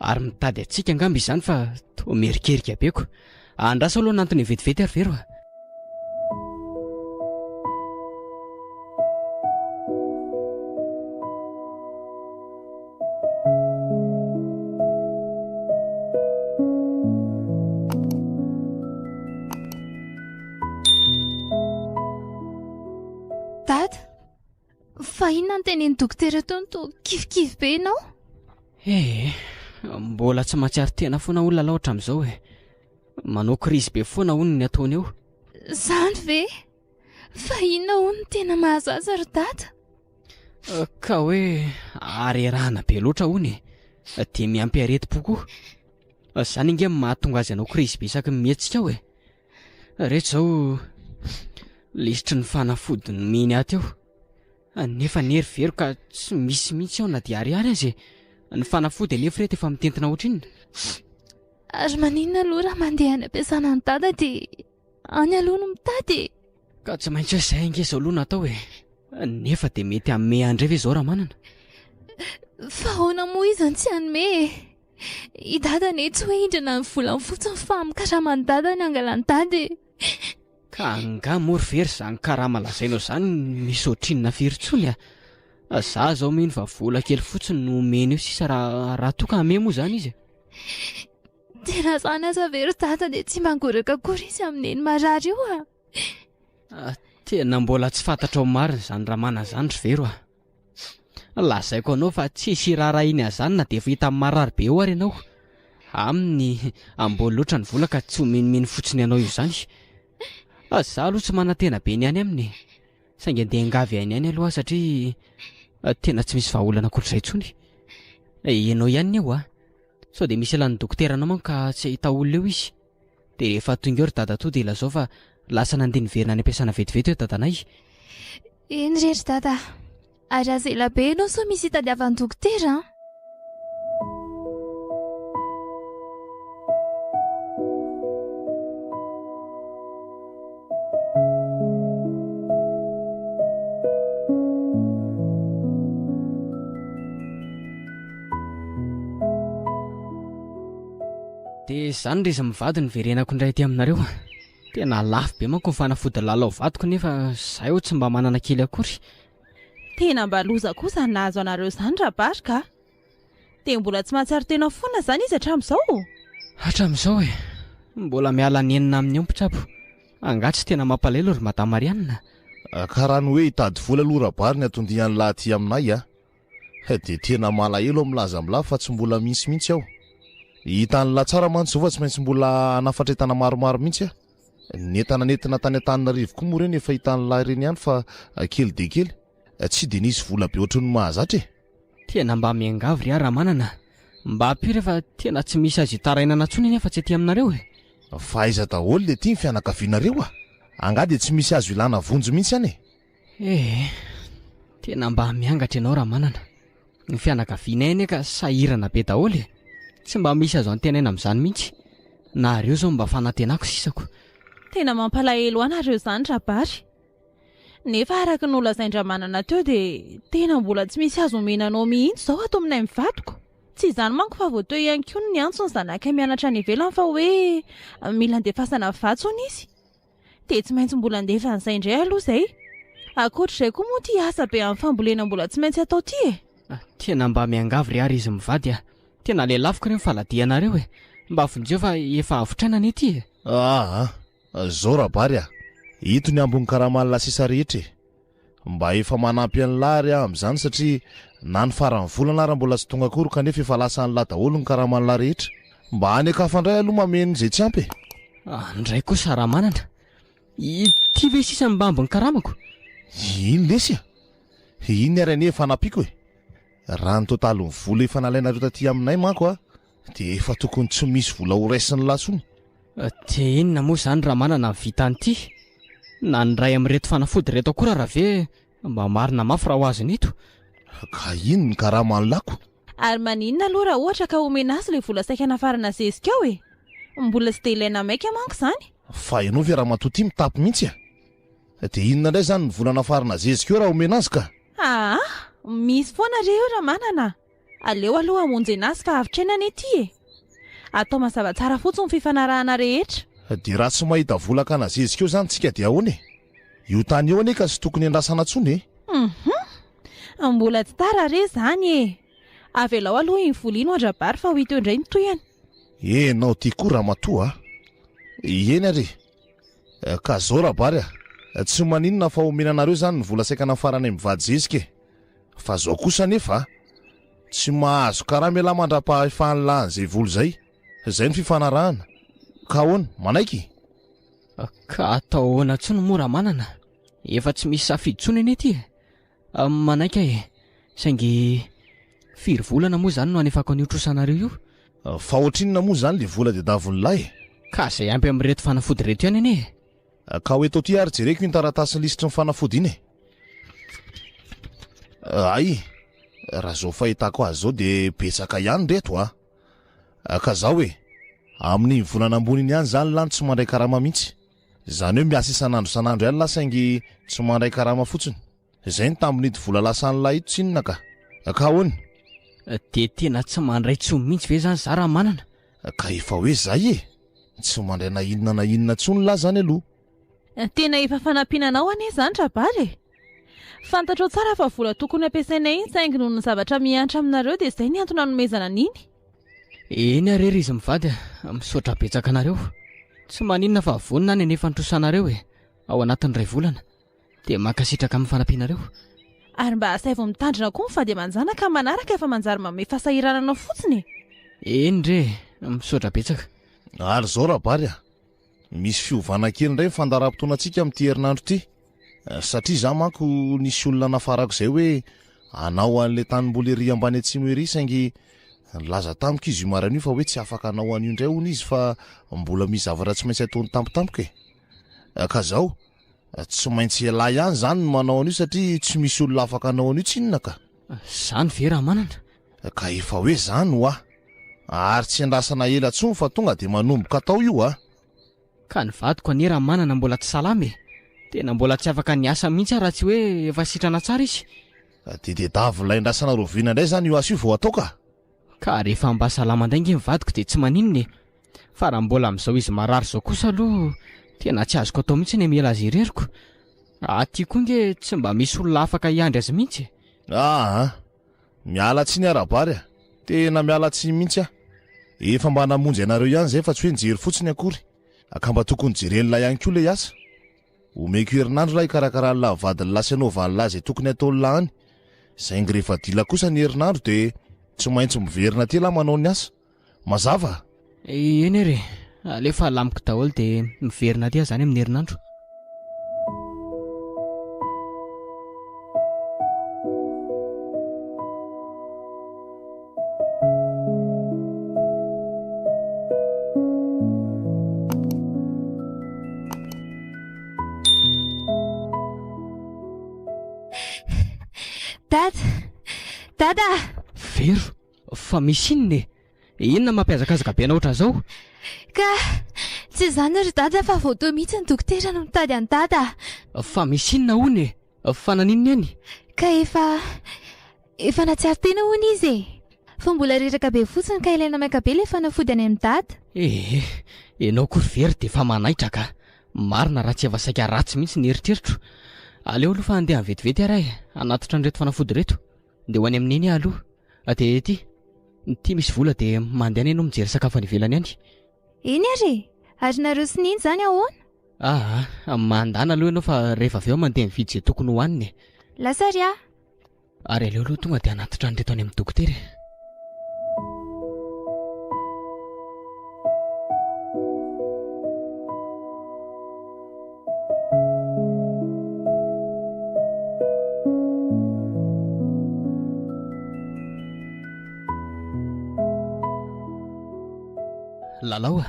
Ary mitady antsika angamba izany fa toa mierikerika be ko. Andraso aloha hanantona vetivety ary Vero a! Dada, fa inona no tenenin'ny dokotera teo no toa kivikivy be ianao? Eh, mbola tsy mahatsiaro tena foana olona aloha hatramin'izao e. Manao crise be foana hono ny ataony eo. Izany ve? Fa inona hono no tena mahazo azy ry dada? Ka hoe harerahana be loatra hono e. Dia miampy aretim-po koa. Izany ange no mahatonga azy hanao crise be isaky ny mihetsika ao e. Ireto izao lisitry ny fanafody nomeny ahy teo. Nefa anie ry Vero ka tsy misy mihitsy ao na dia ariary aza e. Ny fanafody anefa ireto efa mitentina ohatrinona? Ary maninona aloha raha mandeha any am-piasana an'i Dada dia any aloha no mitady e? Ka tsy maintsy hoe izay ange izao aloha no atao e. Nefa dia mety hanome ahy indray ve izao Ramanana? Fa ahoana moa izy no tsy hanome e? I Dada anie tsy hoe hindrana ny volany fotsiny fa amin'ny karaman'i Dada ny angalan'i Dada e! Ka angaha moa ry very izany karama lazainao izany misy ohatrinona firy intsony a? Za izao mino fa vola kely fotsiny no omeny eo sisa raha raha toa ka hanome moa izany izy e. Tena izany aza ve ry Dada dia tsy mangoraka akory izy amin'i Neny marary io a! Tena mbola tsy fantatrao marina izany Ramana izany ry Vero a! Lazaiko anao fa tsisy hiraharahiany an'izany na dia efa hita marary be eo ary ianao. Aminy ambony loatra ny vola ka tsy homenimeny fotsiny anao io izany. Za aloha tsy manantena be ny any aminy e. Saingy andeha hiangavy ainy ihany aloha aho satria tena tsy misy vahaolana ankoatr'izay intsony. Ianao ihany ny eo a. Sao dia misy ilan'ny dokotera anao manko ka tsy hahita olona eo izy. Dia rehefa tonga eo ry dadatoa dia lazao fa lasa nandeha niverina any am-piasana vetivety hoe dadanay. Eny re ry dada a! Ary aza ela be ianao sao misy hitadiavan'ny dokotera an! Dia izany ry izy mivady niverenako indray aty aminareo. Tena lafo be manko ny fanafody lalao vadiko nefa izaho eo tsy mba manana kely akory. Tena mba loza koa izany nahazo anareo izany Rabary ka! Dia mbola tsy mahatsiaro tena foana izany izy hatramin'izao? Hatramin'izao e! Mbola miala nenina aminy eo mpitsabo. Angaha tsy tena mampalahelo ry Madame Marianne? Ka raha ny hoe hitady vola aloha Rabary ny anton-dian'lah aty aminay a! Dia tena malahelo aho milaza amin'lah fa tsy mbola misy mihitsy aho. Hitan'lah tsara mantsy izao fa tsy maintsy mbola hanafatra entana maromaro mihitsy aho. Ny entana nentina tany Antananarivo koa moa ireny efa hitan'lah ireny ihany fa kely dia kely. Tsy dia nisy vola be ohatry ny mahazatra e. Tena mba miangavy ry ahy Ramanana, mba ampio re fa tena tsy misy azo itarainana intsony anie fa tsy aty aminareo e. Fa aiza daholo le ty ny fianakavianareo a? Angaha dia tsy misy azo ilana vonjy mihitsy any e? Eh! Tena mba miangatra ianao Ramanana. Ny fianakavianay anie ka sahirana be daholo e! Tsy mba misy azo antenaina amin'izany mihitsy. Nareo izao no mba fanantenako sisako. Tena mampalahelo ahy nareo izany Rabary. Nefa araka ny nolazain-dRamanana teo dia tena mbola tsy misy azo omena anao mihitsy izao ato aminay mivadiko. Tsy izany manko fa vao teo ihany koa no niantso ny zanakay mianatra any ivelany fa hoe mila andefasana vatsy hono izy. Dia tsy maintsy mbola andefa an'izay indray aloha izay. Ankoatr'izay koa moa ity asa be amin'ny fambolena mbola tsy maintsy atao ity e! Tena mba miangavy re ary izy mivady a! Tena lelafiko re ny faladianareo e! Mba vonjeo fa efa avotraina anie ity e! Aa! Zao Rabary a! Ito ny ambin'ny karaman'ny lasisa rehetra e! Mba efa manampy an'lah ary aho amin'izany satria na ny faran'ny volana ara mbola tsy tonga akory kanefa efa lasan'lah daholo ny karaman'lah rehetra. Mba any an-kafa indray aloha mameno izay tsy ampy e! Any indray kosa Ramanana. Ity ve sisa no mba ambin'ny karamako? Iny lesy a! Iny ary anie efa nampiako e! Raha ny totalin'ny vola efa nalainareo taty aminay manko a, dia efa tokony tsy misy vola ho raisin'lah intsony. Dia inona moa izany Ramanana ny vitan'ity? Na ny iray amin'ireto fanafody ireto akory ara ve mba marina mafy raha ho azon'ito? Ka iny ny karaman'lako. Ary maninona aloha raha ohatra ka omena azy ilay vola saika nafarana zezika ao e? Mbola tsy dia ilaina maika manko izany. Fa ianao ve ramatoa ity mitapy mihitsy a? Dia inona indray izany ny vola nafarana zezika eo raha omena azy ka? Aa! Misy foana re eo Ramanana a! Aleo aloha hamonjena azy fa avotra anie ity e! Atao mazava tsara fotsiny ny fifanarahana rehetra. Dia raha tsy mahita vola hakana zezika eo izany tsika dia ahoana e? Io tany io anie ka tsy tokony andrasana intsony e! Hum! Mbola tsy tara re izany e! Avelao aloha iny vola iny ho an-dRabary fa ho hita eo indray ny tohiny. Enao ty koa ramatoa a! Eny ary e! Ka zao Rabary a! Tsy maninona fa omena anareo izany ny vola saika nafaranay mivady zezika e! Fa zao kosa anefa a! Tsy mahazo karama ialahy mandra-pahaefan'lah an'izay vola izay. Izay no fifanarahana. Ka ahoana? Manaiky? Ka atao ahoana intsony moa Ramanana? Efa tsy misy safidy intsony anie ity e! Manaiky aho e! Saingy firy volana moa izany no hanefako an'io trosanareo io? Fa ohatrinona moa izany le vola diadavin'lah e? Ka izay ampy amin'ireto fanafody ireto ihany anie e! Ka ho eto aty ary jereko iny taratasin'ny lisitry ny fanafody iny e! Hay! Raha izao fahitako azy izao dia betsaka ihany ireto a! Ka zao e! Amin'iny volana ambony iny ihany izany lah no tsy mandray karama mihitsy. Izany hoe miasa isan'andro isan'andro ihany lah saingy tsy mandray karama fotsiny. Izay ny tambin'ito vola lasan'lah ito tsinona ka! Ka ahoana? Dia tena tsy mandray tsony mihitsy ve izany za Ramanana? Ka efa hoe zay e! Tsy mandray na inona na inona tsony lah zany aloha. Tena efa fanampiana anao anie izany Rabary e! Fantatrao tsara fa vola tokony hampiasainay iny saingy noho ny zavatra mihantra aminareo dia izay ny antony nanomezana an'iny. Eny are ry izy mivady a! Misaotra betsaka anareo. Tsy maninona fa vonona any anefa ny trosanareo e! Ao anatin'ny iray volana. Dia mankasitraka amin'ny fanampianareo. Ary mba asaivo mitandrina koa ny vady aman-janaka amin'ny manaraka fa manjary manome fahasahiranana fotsiny e! Eny re e! Misaotra betsaka. Ary izao Rabary a! Misy fiovana kely indray ny fandaharam-potoanantsika amin'ity herinandro ity. Satria izaho manko nisy olona nafarako izay hoe hanao an'ilay tanimboly ery ambany atsimo ery saingy nilaza tamiko izy io maraina io fa hoe tsy afaka hanao an'io indray hono izy fa mbola misy zavatra tsy maintsy ataony tampotampoka e! Ka zao, tsy maintsy ialahy ihany izany no manao an'io satria tsy misy olona afaka hanao an'io tsinona ka. Zany ve Ramanana? Ka efa hoe zany hoa. Ary tsy andrasana ela tsony fa tonga dia manomboka atao io a. Ka ny vadiko anie Ramanana mbola tsy salama e. Tena mbola tsy afaka niasa mihitsy aho raha tsy hoe efa sitrana tsara izy. Dia tedavy ilay andrasana rahoviana indray izany io asa io vao atao ka. Ka rehefa mba salama indray nge ny vadiko dia tsy maninona e! Fa raha mbola amin'izao izy marary izao kosa aloha tena tsy azoko atao mihitsy ny hamela azy ireriko. Aty koa nge tsy mba misy olona afaka hiandry azy mihitsy e! Aa! Miala tsiny aho Rabary a! Tena miala tsiny mihitsy aho. Efa mba namonjy anareo ihany izay fa tsy hoe nijery fotsiny akory. Ka mba tokony jeren'lah ihany koa ilay asa. Omeko herinandro lah hikarakaran'lah vadin'lah sy hanaovan'lah izay tokony hataon'lah any. Saingy rehefa dila kosa ny herinandro dia tsy maintsy miverina aty lah manao ny asa. Mazava? Eny ary e! Alefa alamiko daholo dia miverina aty aho izany amin'ny herinandro. Dada! Dada! Vero, fa misy inona e? Inona mampihazakazaka be anao ohatran'izao? Ka tsy izany ry dada fa vao teo mihitsy ny dokotera no nitady an'i dada. Fa misy inona hono e? Fa naninona eny? Ka efa Efa nahatsiaro tena hono izy e! Fa mbola reraka be fotsiny ka ilaina maika be ilay fanafody any amin'i Dada. Ee, ianao koa ry Very dia efa manaitra ka! Marina raha tsy efa saika ratsy mihitsy ny eritreritro. Aleo aloha fa handeha vetivety ary aho e, hanatitra an'ireto fanafody ireto. Dia ho any amin'i Neny aho aloha. Dia ity, ity misy vola dia mandehana ianao mijery sakafo any ivelany any. Eny ary e! Ary nareo sy Neny izany ahoana? Aa, mandana aloha ianao fa rehefa avy eo aho mandeha mividy izay tokony hohanina e! Lasa ary aho. Ary aleo aloha tonga dia hanatitra an'ireto any amin'ny dokotera e. Lalao a!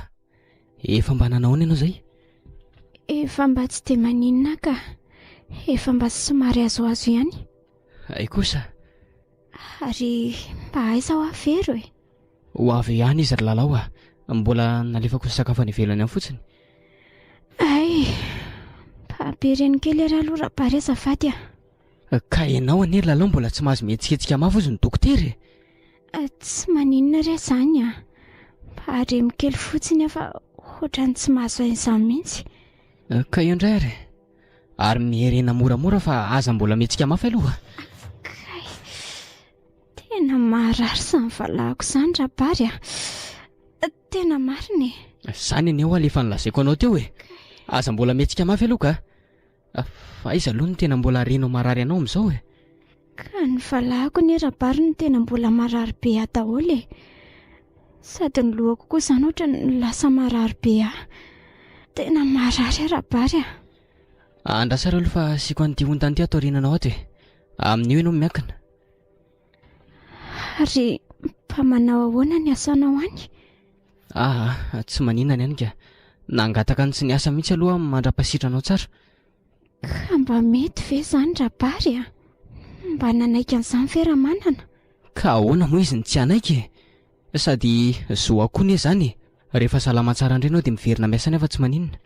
Efa mba nanao ahoana ianao izay? Efa mba tsy dia maninona ka. Efa mba somary azoazo ihany. Hay kosa. Ary mba aiza hoa Vero e? Ho avy ihany izy ry Lalao a! Mbola nalefako nisakafo any ivelany any fotsiny. Hay! Mba ampihereno kely ary aloha Rabary azafady a! Ka ianao anie ry Lalao mbola tsy mahazo mihetsiketsika mafy hozy ny dokotera e! Tsy maninona re izany a! Mba haremo kely fotsiny aho fa ohatran'ny tsy mahazo an'izany mihitsy. Ka eo indray ary e! Ary miherena moramora fa aza mbola mihetsika mafy aloha. Kay! Tena maharary izany valahako izany Rabary a! Tena marina e! Izany anie hoa le efa nolazaiko anao teo e! Aza mbola mihetsika mafy aloha ka! Fa aiza aloha no tena mbola renao marary anao amin'izao e? Ka ny valahako anie Rabary no tena mbola marary be ahy daholo e! Sady ny lohako koa izany ohatran'ny lasa marary be ahy. Tena marary aho Rabary a! Andraso ary aloha fa asiako an'ity ontana ity ato aoriananao ato e! Amin'io ianao miankina. Ary mba manao ahoana ny asanao any? Aa, tsy maninona ny any ka. Nangataka ny tsy niasa mihitsy aloha aho mandra-pasitranao tsara. Ka mba mety ve izany Rabary a? Mba nanaiky an'izany ve Ramanana? Ka ahoana moa izy no tsy hanaiky e? Sady zo aho koa anie izany e! Rehefa salama tsara indray ianao dia miverina miasa any aho fa tsy maninona.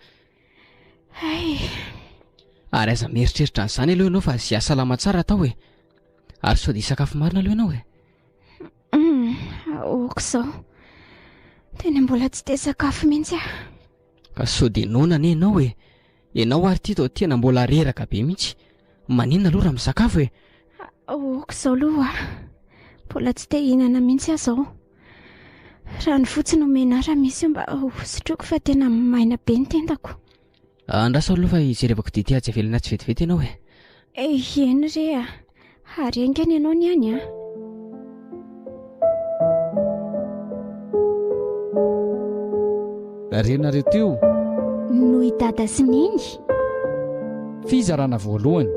Hay! Ary aza mieritreritra an'izany aloha ianao fa izay hahasalama tsara atao e! Ary sao dia hisakafo marina aloha ianao e? Hum, ok izao. Tena mbola tsy te sakafo mihitsy aho. Ka sao dia noana anie ianao e! Ianao ary ity toa tena mbola reraka be mihitsy. Maninona aloha raha misakafo e? Ok izao aloha aho. Mbola tsy te hihinana mihitsy aho izao. Rano fotsiny omena ahy raha misy mba hosotroiko fa tena maina be ny tendako. Andraso aloha fa hijerevako dite atsy ivelany atsy vetivety ianao e. Eny re a! Ary haingana ianao ny any a! Renareo teo. Noho i Dada sy Neny. Fizarana voalohany.